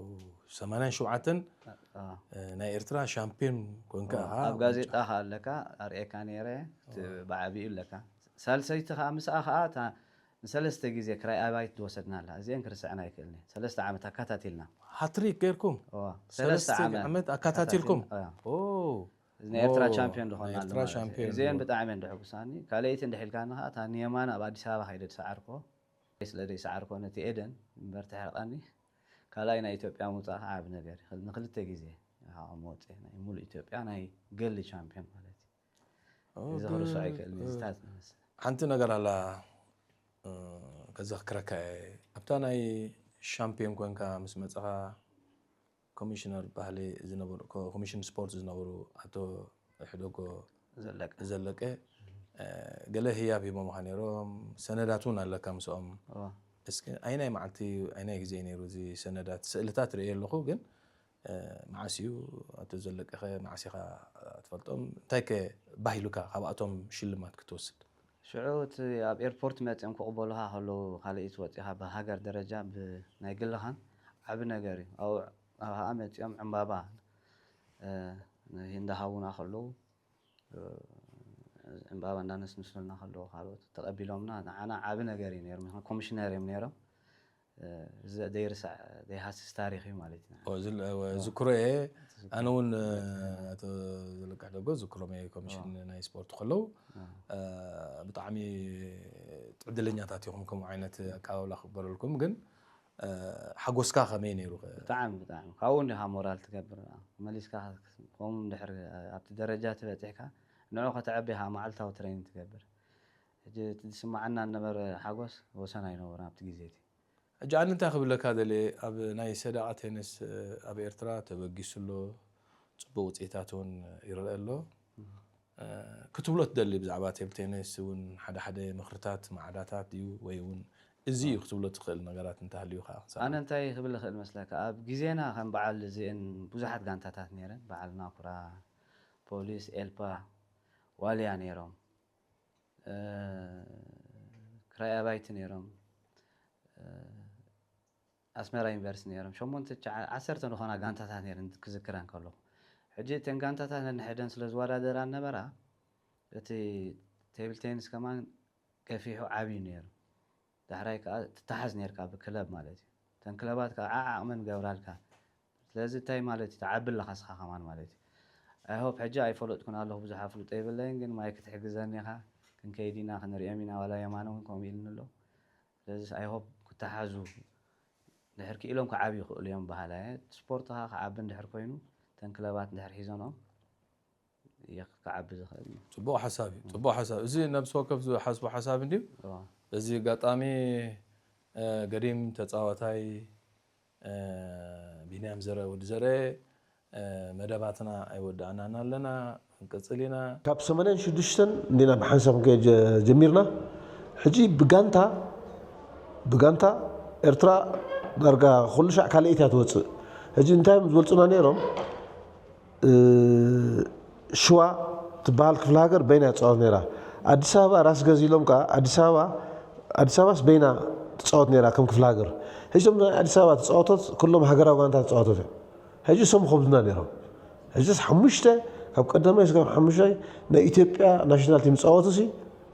ሰማንያን ሸውዓተን፣ እ፣ እ፣ ናይ ኤርትራ ሻምፒዮን ኮንካ እ፣ ኢኻ። ኣብ ጋዜጣ ከኣ ኣለካ፣ ኣርእየካ ነይረ፣ እቲ እ። ብዓቢኡ ኣለካ። ሳልሰይቲ ከኣ ምስኣ ከኣ እታ ንሰለስተ ግዜ ክራይ ኣባይት ዝወሰድናላ። እዚኤን ክርስዐን ኣይክእልን እየ። ሰለስተ ዓመት ኣካታቲልና። ሃትሪክ ጌርኩም? እዋ። ሰለስተ ሰለስተ ዓመት ዓመት ኣካታቲልኩም? ኣካታቲልና፣ እዋ። ኦ። እዚ ናይ ኤርትራ ኦ፣ ቻምፒዮን ናይ ዝኾንና ኤርትራ ኣሎ ማለት እዩ። ቻምፒዮን እዚኤን እኮ። ብጣዕሚ እየን ደሕጉሳኒ። ካልኣይቲ እንድሕር ኢልካ ንኻ፣ እታ ንየማን ኣብ ኣዲስ ኣበባ ከይደ ዝሰዓርኮ። ስለ ዘይሰዓርኮ ነቲ ኤደን እምበር ትሕርቐኒ። ካልኣይ ናይ ኢትዮጵያ ምውጻእ ከዓ ዓቢ ነገር እዩ። ንክልተ ግዜ ኢኻ መውጽእ ናይ ሙሉእ ኢትዮጵያ ናይ ገሊ ቻምፒዮን ማለት እዩ። ኦ፣ እዚ ብ-፣ ክርስዖ ኣይክእልን እዩ። እ፣ ዝታት ዝመስል። ሓንቲ ነገር ኣላ፣ እ፣ ከዘኽረካ እየ። ኣብታ ናይ ሻምፒዮን ኮንካ ምስ መጻኻ ኮሚሽነር ባህሊ ዝነበሩ፣ ኮ-፣ ኮሚሽን ስፖርት ዝነበሩ ኣቶ ሕደጎ ዘለቀ። ዘለቀ፣ እ፣ ገለ ህያብ ሂቦምኻ ነይሮም። ሰነዳት እውን ኣለካ ምስኦም። እዋ። እስኪ ኣይናይ መዓልቲ፣ ኣይናይ ግዜ ነይሩ እዚ ሰነዳት? ስእልታት ርእየ ኣለኹ፣ ግን፣ እ፣ መዓስ እዩ ኣቶ ዘለቀኸ፣ መዓስ ኢኻ ትፈልጦም? እንታይ ከ ባሂሉካ ካብኣቶም ሽልማት ክትወስድ? ሽዑ እቲ ኣብ ኤርፖርት መጺኦም ክቕበሉኻ ከለዉ፣ ካልእ ወጺኻ ብሃገር ደረጃ ብ-፣ ናይ ግልኻን ዓቢ ነገር እዩ። ኣብኡ፣ ኣብኡ ኸኣ መጺኦም ዕምባባ፣ እ፣ እንዳሃቡና ከለዉ፣ እ፣ ዕምባባ እንዳነስንሱልና ከለዉ፣ ካልኦት ተቐቢሎምና፣ ንዓና ዓቢ ነገር እዩ ነይሩ። ምኽንያቱ ኮሚሽነር እዮም ነይሮም። እ፣ ዘ-፣ ዘይርሳዕ፣ ዘይሃስስ ታሪኽ እዩ ማለት እዩ። ኦ፣ ዝል-፣ እ፣ ኦ። ዝክሮ እየ። ትዝክሮ። ኣነ እውን፣ እ፣ ኣቶ ዘለቀ ሕደጎ ዝክሮም እየ፣ ኮሚሽን ኦ። ናይ ስፖርት ከለዉ፣ ኦ። እ፣ ብጣዕሚ ዕድለኛታት ኢኹም ከምኡ ዓይነት ኣቀባብላ ክግበረልኩም። ግን፣ እ፣ ሓጎስካ ከመይ ነይሩ ኸ? ብጣዕሚ፣ ብጣዕሚ። ካብኡ እንዲኻ ሞራል ትገብር። መሊስካ ከምኡ እንድሕር ኣብቲ ደረጃ ተበጺሕካ፣ ንዑ ከተዕቢ ኢኻ መዓልታዊ ትሬኒንግ ትገብር። ሕጂ እቲ ዝስምዓና ዝነበረ ሓጎስ ወሰን ኣይነበሮን ኣብቲ ግዜ እቲ። ሕጂ ኣነ እንታይ ክብለካ ደልየ፣ ኣብ ናይ ሰደቓ ቴኒስ፣ እ፣ ኣብ ኤርትራ ተበጊሱ ኣሎ፣ ጽቡቕ ውጽኢታት እውን ይረአ ኣሎ። እም። እ፣ ክትብሎ ትደሊ ብዛዕባ ቴብል ቴኒስ እውን ሓደ ሓደ ምኽርታት፣ ማዕዳታት ድዩ ወይ እውን እዚ እዩ ክትብሎ ትኽእል ነገራት እንተሃልዩ ከኣ ክንሰምዕ። ኣነ እንታይ ክብል እኽእል መስለካ፣ ኣብ ግዜና ከም በዓል እዚአን ብዙሓት ጋንታታት ነይረን፣ በዓል ናኩራ፣ ፖሊስ፣ ኤልፓ፣ ዋልያ ነይሮም። እ፣ ክራይ ኣባይቲ ነይሮም። እ፣ ኣስመራ ዩኒቨርሲቲ ነይሮም። ሸሞንተ፣ ትሽዓ፣ ዓሰርተ ዝኾና ጋንታታት ነይረን ክዝክረን ከለኹ። ሕጂ እተን ጋንታታት ነንሕደን ስለ ዝወዳደራ ነበራ፣ እቲ ቴብል ቴኒስ ከማን ገፊሑ ዓብዩ ነይሩ። ዳሕራይ ከኣ ትተሓዝ ነይርካ ብክለብ ማለት እዩ። እተን ክለባት ከኣ ዓዓቕመን ገብራልካ። ስለዚ እንታይ ማለት እዩ? ትዓቢ ኣለኻ እስኻ ከማን ማለት እዩ። I hope፣ ሕጂ ኣይፈለጥኩን ኣለኹ፣ ብዙሕ ኣፍልጦ የብለይን፣ ግን ማይ ክትሕግዘኒ ኢኻ፣ ክንከይድ ኢና፣ ክንሪኦም ኢና፣ ዋላ የማነ እውን ከምኡ ኢሉኒ ኣሎ። ስለዚ I hope ክተሓዙ፣ ድሕር ክኢሎም ክዓብዩ ይኽእሉ እዮም በሃላይ እየ። ስፖርትኻ ክዓቢ እንድሕር ኮይኑ፣ እተን ክለባት እንድሕር ሒዘንኦም፣ ክዓቢ ዝኽእል። ፅቡቕ ሓሳብ እዩ። ፅቡቕ ሓሳብ። እዚ ነብሲ ወከፍ ዝሓስቦ ሓሳብ እንድዩ። በዚ ኣጋጣሚ ገዲም ተፃዋታይ ቢንያም ዘረ ወዲ ዘረ መደባትና ኣይወዳእናን ኣለና፣ ክንቅፅል ኢና። ካብ ሰማንያን ሽዱሽተን እንዲና ብሓንሳብ ክንከይድ ጀሚርና። ሕጂ ብጋንታ ብጋንታ ኤርትራ ዳርጋ ኩሉ ሻዕ ካልኣይቲ እያ ትወፅእ። ሕጂ እንታይ እዮም ዝበልፁና ነይሮም? ሽዋ ትበሃል ክፍለ ሃገር በይና እያ ትፃወት ነይራ። ኣዲስ ኣበባ ራስ ገዝ ኢሎም ከዓ ኣዲስ ኣበባ ኣዲስ ኣበባስ በይና ትፃወት ነይራ ከም ክፍለ ሃገር። ሕጂ እዞም ናይ ኣዲስ ኣበባ ተፃወቶት ኩሎም ሃገራዊ ጋንታ ተፃወቶት እዮም። ሕጂ እሶም ይኸብዱና ነይሮም። ሕጂስ ሓሙሽተ ካብ ቀዳማይ ስጋብ ሓሙሽታይ ናይ ኢትዮጵያ ናሽናል ቲም ዝፃወቱ ሲ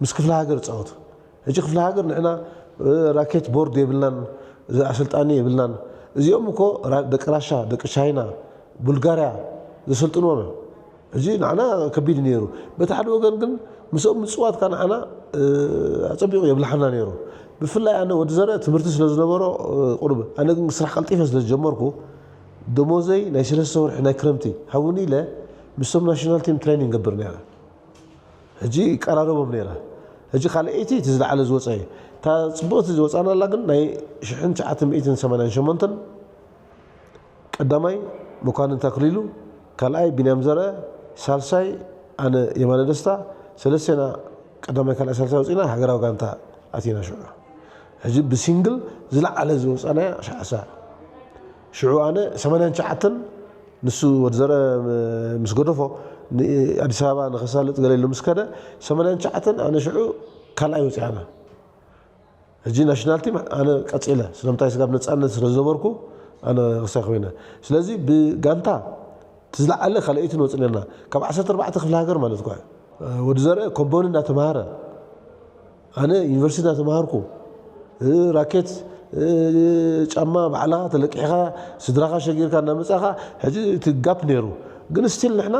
ምስ ክፍለ ሃገር ዝፃወቱ። ሕጂ ክፍለ ሃገር ንሕና ራኬት ቦርድ የብልናን፣ ኣሰልጣኒ የብልናን። እዚኦም እኮ ደቂ ራሻ፣ ደቂ ቻይና፣ ቡልጋርያ ዘሰልጥንዎም እዮም። እዚ ንዓና ከቢድ ነይሩ። በቲ ሓደ ወገን ግን ምስኦም ምፅዋት ከዓ ንዓና ኣፀቢቑ የብልሓና ነይሩ። ብፍላይ ኣነ ወዲ ዘርአ ትምህርቲ ስለ ዝነበሮ ቁሩብ ኣነ ግን ስራሕ ቀልጢፈ ስለ ዝጀመርኩ ደሞዘይ ናይ ሰለስተ ወርሒ ናይ ክረምቲ ሃቡኒ ኢለ ምስቶም ናሽናል ቲም ትሬኒንግ ገብር ነይረ። ሕጂ ይቀራረቦም ነይረ። ሕጂ ካልኣይቲ እቲ ዝለዓለ ዝወፀ እዩ። እታ ፅቡቕቲ ዝወፃናላ ግን ናይ ሽሕን ትሽዓተ ሚእትን ሰማንያን ሸሞንተን ቀዳማይ መኳንንት ኣክሊሉ፣ ካልኣይ ቢንያም ዘርአ፣ ሳልሳይ ኣነ የማነ ደስታ፣ ሰለስቴና ቀዳማይ ካልኣይ ሳልሳይ ወፂና ሃገራዊ ጋንታ ኣቲና ሽዑ። ሕጂ ብሲንግል ዝለዓለ ዝወፃናያ ሻዕሳ ሽዑ ኣነ ሰማንያን ትሽዓተን ንሱ ወዲ ዘርአ ምስ ገደፎ ኣዲስ ኣበባ ንኸሳልጥ ገለ ኢሉ ምስ ከደ ሰማንያን ትሽዓተን ኣነ ሽዑ ካልኣይ ወፂኣና። ሕጂ ናሽናል ቲም ኣነ ቀፂለ ስለምንታይ ስጋብ ነፃነት ስለ ዝነበርኩ ኣነ ክሳይ ኮይነ ስለዚ ብጋንታ እቲ ዝለዓለ ካልኣይቲ ንወፅእ ነርና ካብ ዓሰርተ ኣርባዕተ ክፍለ ሃገር ማለት እኳ ወዲ ዘርአ ኮምቦኒ እናተምሃረ ኣነ ዩኒቨርሲቲ እናተምሃርኩ ራኬት ጫማ ባዕልኻ ተለቂሕኻ ስድራኻ ሸጊርካ እናመፃኻ ሕጂ እቲ ጋፕ ነይሩ ግን ስቲል ንሕና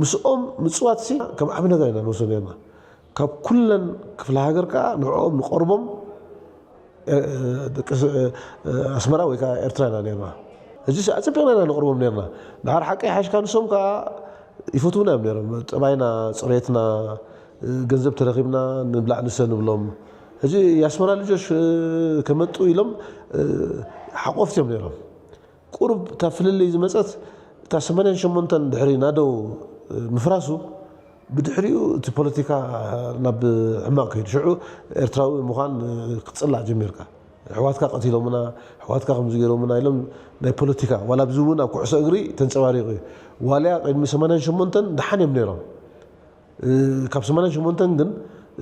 ምስኦም ምፅዋት ሲ ከም ዓብ ነገር ኢና ንወስዶ ነርና ካብ ኩለን ክፍለ ሃገር ከዓ ንዕኦም ንቐርቦም ኣስመራ ወይ ከዓ ኤርትራ ኢና ነርና። ሕጂ ኣፀቢቕና ኢና ንቕርቦም ነርና። ድሓር ሓቂ ሓሽካ ንሶም ከዓ ይፈትውና እዮም ነሮም። ጠባይና፣ ፅሬትና፣ ገንዘብ ተረኺብና ንብላዕ ንሰ ንብሎም። ሕጂ የኣስመራ ልጆች ከመጡ ኢሎም ሓቆፍቲ እዮም ነሮም። ቁሩብ እታ ፍልልይ ዝመፀት እታ ሰማንያን ሸሞንተን ድሕሪ ናደው ምፍራሱ ብድሕሪኡ እቲ ፖለቲካ ናብ ሕማቕ ከይዱ ሽዑ ኤርትራዊ ምዃን ክፅላእ ጀሚርካ ሕዋትካ ቀቲሎምና ሕዋትካ ከምዚ ገይሮምና ኢሎም ናይ ፖለቲካ ዋላ ኣብዚ እውን ኣብ ኩዕሶ እግሪ ተንፀባሪቑ እዩ ዋልያ ቅድሚ ሰማንያን ሸሞንተን ደሓን እዮም ነይሮም ካብ ሰማንያን ሸሞንተን ግን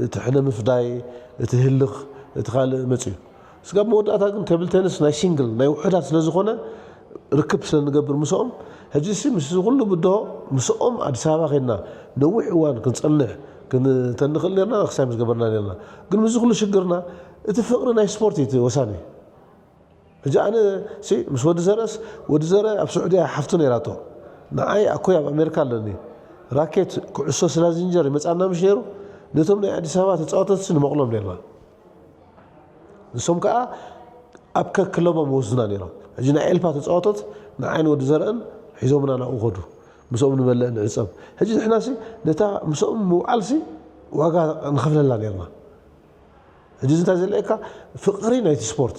እቲ ሕነ ምፍዳይ እቲ ህልኽ እቲ ካልእ መፅኡ ስጋብ መወዳእታ ግን ቴብል ቴንስ ናይ ሲንግል ናይ ውሑዳት ስለ ዝኾነ ርክብ ስለ ንገብር ምስኦም ሕጂ ሲ ምስ ኩሉ ብድሆ ምስኦም ኣዲስ ኣበባ ከድና ነዊሕ እዋን ክንፀንሕ ክንተንኽእል ነርና ክሳይ ምስ ገበርና ነርና ግን ምስዚ ኩሉ ሽግርና እቲ ፍቕሪ ናይ ስፖርት እዩ እቲ ወሳኒ ሕጂ ኣነ ሲ ምስ ወዲ ዘርእስ ወዲ ዘርእ ኣብ ስዑድያ ሓፍቱ ነይራቶ ንዓይ ኣኮይ ኣብ ኣሜሪካ ኣለኒ ራኬት ኩዕሶ ስላዚንጀር ይመፃና ምሽ ነይሩ ነቶም ናይ ኣዲስ ኣበባ ተፃወተትሲ ንመቕሎም ነርና ንሶም ከዓ ኣብ ከክለቦም ወስዱና ነይሮም ሕጂ ናይ ኤልፓ ተፃወቶት ንዓይን ወዲ ዘርእን ሒዞምና ናብኡ ከዱ ምስኦም ንበልዕ ንዕፀብ ሕጂ ንሕናሲ ነታ ምስኦም ምውዓልሲ ዋጋ ንኸፍለላ ነርና ሕጂ እንታይ ዘለካ ፍቕሪ ናይቲ ስፖርት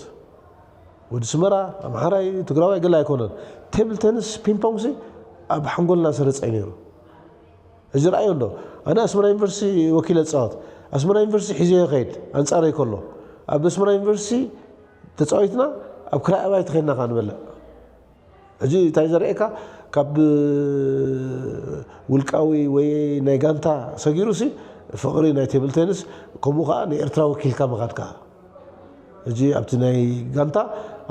ወዲ ስመራ ኣምሓራይ ትግራዋይ ገለ ኣይኮነን ቴብል ቴንስ ፒንፖንግሲ ኣብ ሓንጎልና ሰረፀ ነይሩ ሕጂ ረኣዮ እንዶ ኣነ ኣስመራ ዩኒቨርሲቲ ወኪለ ዝፃወት ኣስመራ ዩኒቨርሲቲ ሒዘዮ ከይድ ኣንፃረይ ከሎ ኣብ ኣስመራ ዩኒቨርሲቲ ተፃዊትና ኣብ ክራይ ኣባይቲ ከይድና ከዓ ንበልዕ ሕጂ እንታይ ዘርእየካ ካብ ውልቃዊ ወይ ናይ ጋንታ ሰጊሩ ሲ ፍቕሪ ናይ ቴብል ቴንስ ከምኡ ከዓ ንኤርትራ ወኪልካ ምኻድ ከዓ ሕጂ ኣብቲ ናይ ጋንታ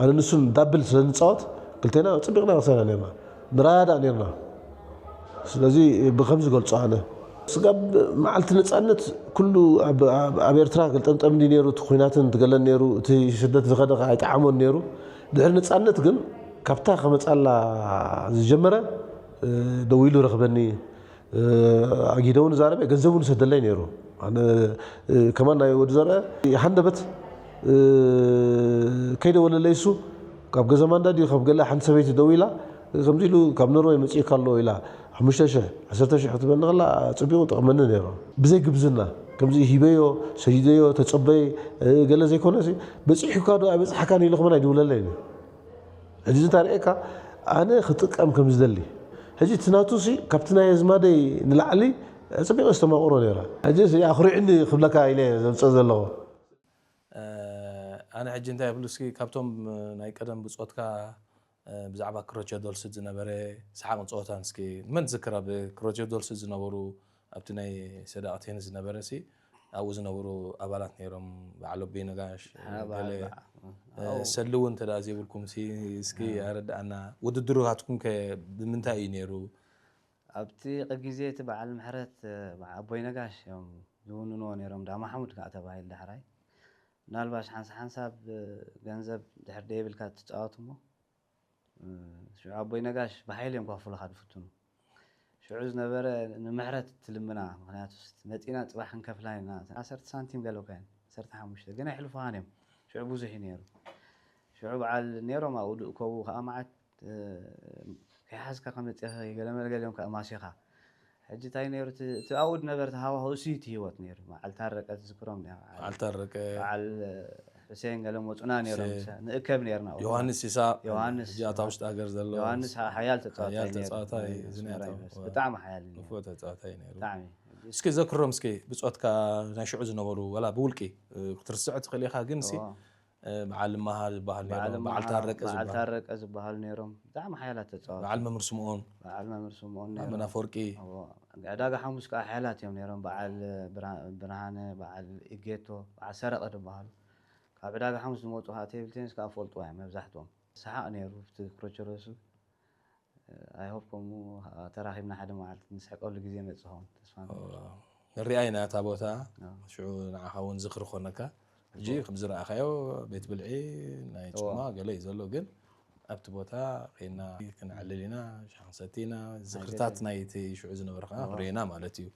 ኣነ ንሱን ዳብል ስለ ንፃወት ክልቴና ፅቢቕና ርሰና ነርና ንራዳእ ነርና ስለዚ ብከምዚ ገልፆ ኣነ ስጋብ መዓልቲ ነፃነት ኩሉ ኣብ ኤርትራ ገልጠምጠም እንዲ ነይሩ እቲ ኩናትን ትገለን ነይሩ እቲ ስደት ዝኸደ ኣይጠዓሞን ነይሩ ድሕሪ ነፃነት ግን ካብታ ከመፃላ ዝጀመረ ደዊሉ ረኽበኒ ኣጊደውን ዛረበ ገንዘቡ ንሰደለይ ነይሩ ከማን ናይ ወዲ ዘርአ ሃንደበት ከይደወለለይ እሱ ካብ ገዛ ማንዳ ድዩ ካብ ገለ ሓንቲ ሰበይቲ ደው ኢላ ከምዚ ኢሉ ካብ ኖርወይ መፅእካ ኣለዎ ኢላ ሓሙሽተ ሽሕ ዓሰርተ ሽሕ ክትበኒ ከላ ጽቢቑ ጠቕመኒ ነይሩ። ብዘይ ግብዝና ከምዚ ሂበዮ፣ ሰዲደዮ፣ ተጸበይ፣ እ፣ ገለ ዘይኮነሲ፣ በጺሑካ ዶ ኣይበጽሓካን ኢሉ ከመን ኣይድውለለይ እዩ። ሕጂ እዚ እንታይ ርእየካ፣ ኣነ ክጥቀም ከም ዝደሊ። ሕጂ እቲ ናቱሲ ካብቲ ናይ ኣዝማደይ ንላዕሊ ጽቢቑ ኣስተማቕሮ ነይራ። ሕጂ ኣኹሪዕኒ ክብለካ ኢለ ዘምጽእ ዘለኹ። ኣነ ሕጂ እንታይ ይብሉ እስኪ፣ ካብቶም ናይ ቀደም ብጾትካ ብዛዕባ ክሮቸ ዶልስት ዝነበረ ሰሓቕን ጸወታን እስኪ መን ዝክር? ኣብ ክሮቸ ዶልስት ዝነበሩ ኣብቲ ናይ ሰዳቕቴን ዝነበረ ሲ ኣብኡ ዝነበሩ ኣባላት ነይሮም፣ በዓል ኣቦይ ነጋሽ፣ ገለ ሰሊ እውን እንተ ደኣ ዘይብልኩም ሲ እስኪ ኣረድኣና። ውድድሩካትኩም ከ ብምንታይ እዩ ነይሩ? ኣብቲ ግዜ እቲ በዓል ምሕረት ኣቦይ ነጋሽ እዮም ዝውንንዎ ነይሮም። ዳ ማሕሙድ ከዓ ተባሂሉ ዳሕራይ ምናልባሽ ሓንሳ ሓንሳብ ገንዘብ ድሕር ደይብልካ ትፃወት እሞ ሽዑ ኣቦይ ነጋሽ ብሓይሊ እዮም ከኽፍሉኻ ዝፍትኑ። ሽዑ ዝነበረ ንምሕረት ትልምና፣ ምክንያቱ መፂና ፅባሕ ክንከፍላ ኢና፣ ዓሰርተ ሳንቲም ገለውካ እዮም፣ ዓሰርተ ሓሙሽተ ግን ኣይሕልፉኻን እዮም። ሽዑ ብዙሕ እዩ ነይሩ። ሽዑ በዓል ነይሮም ኣብኡ ድእከቡ ከዓ መዓት ከይሓዝካ ከመፅእ ገለመለ ገሊኦም ከዓ ማሲኻ። ሕጂ እንታይ ነይሩ እቲ ኣብኡ ዝነበረ ሃዋሁ እሱ እቲ ህይወት ነይሩ። በዓል ታረቀ ትዝክሮም ዲኻ? በዓል በዓል ታረቀ በዓል ሕሴን ገለ መፁና ነይሮም። ንእከብ ነይርና ኣብኡ። ዮሃንስ ይስሐቅ ዮሃንስ ሕጂ ኣብታ ውሽጢ ሃገር ዘሎ ዮሃንስ ሓያል ተፃዋታይ ሓያል ነይሩ። ተፃዋታይ እዚ ናይ ኣስመራ ኣታ- ዩኒቨርሲቲ ብጣዕሚ ሓያል እዩ ነይሩ። ንፉዕ ተፃዋታይ ነይሩ። ብጣዕሚ እስኪ ዘክሮም እስኪ ብፆትካ ናይ ሽዑ ዝነበሩ ዋላ ብውልቂ እ፣ ክትርስዖ ትኽእል ኢኻ ግን ሲ እዎ። እ፣ በዓል መሃር ዝበሃል ነይሩ በዓል በዓል መሃ- ታረቀ በዓል ዝበሃል ታረቀ ዝበሃሉ ነይሮም። ብጣዕሚ ሓያላት ተፃዋታይ። በዓል መምህር ስምኦን በዓል መምህር ስምኦን ነይሮም። ኣመና ኣፈወርቂ እዎ። ዕዳጋ ሓሙስ ከዓ ሓያላት እዮም ነይሮም። በዓል ብርሃ- ብርሃነ፣ በዓል ኢጌቶ፣ በዓል ሰረቐ ዝበሃሉ ካብ ዕዳጋ ሓሙስ ዝመፁ ከዓ ቴብል ቴኒስ ከዓ ፈልጥዋ እዮም መብዛሕትኦም። ሰሓቕ ነይሩ ኣብቲ ክሮቸ ዶልስት። ኣይ ሆፕ ከምኡ ተራኺብና ሓደ መዓልቲ ንስሕቀሉ ግዜ ይመፅእ ኸውን ተስፋ ንገብር። ንሪኣ ኢና እታ ቦታ። ሽዑ ንዓኻ እውን ዝኽሪ ክኾነካ። ሕጂ ከም ዝረኣኻዮ ቤት ብልዒ ናይ ጭማ ገለ እዩ ዘሎ፣ ግን ኣብቲ ቦታ ኸይና ክንዕልል ኢና፣ ሻሂ ክንሰቲ ኢና። ዝኽርታት ናይቲ ሽዑ ዝነበረ ከዓ ክርእየና ማለት እዩ።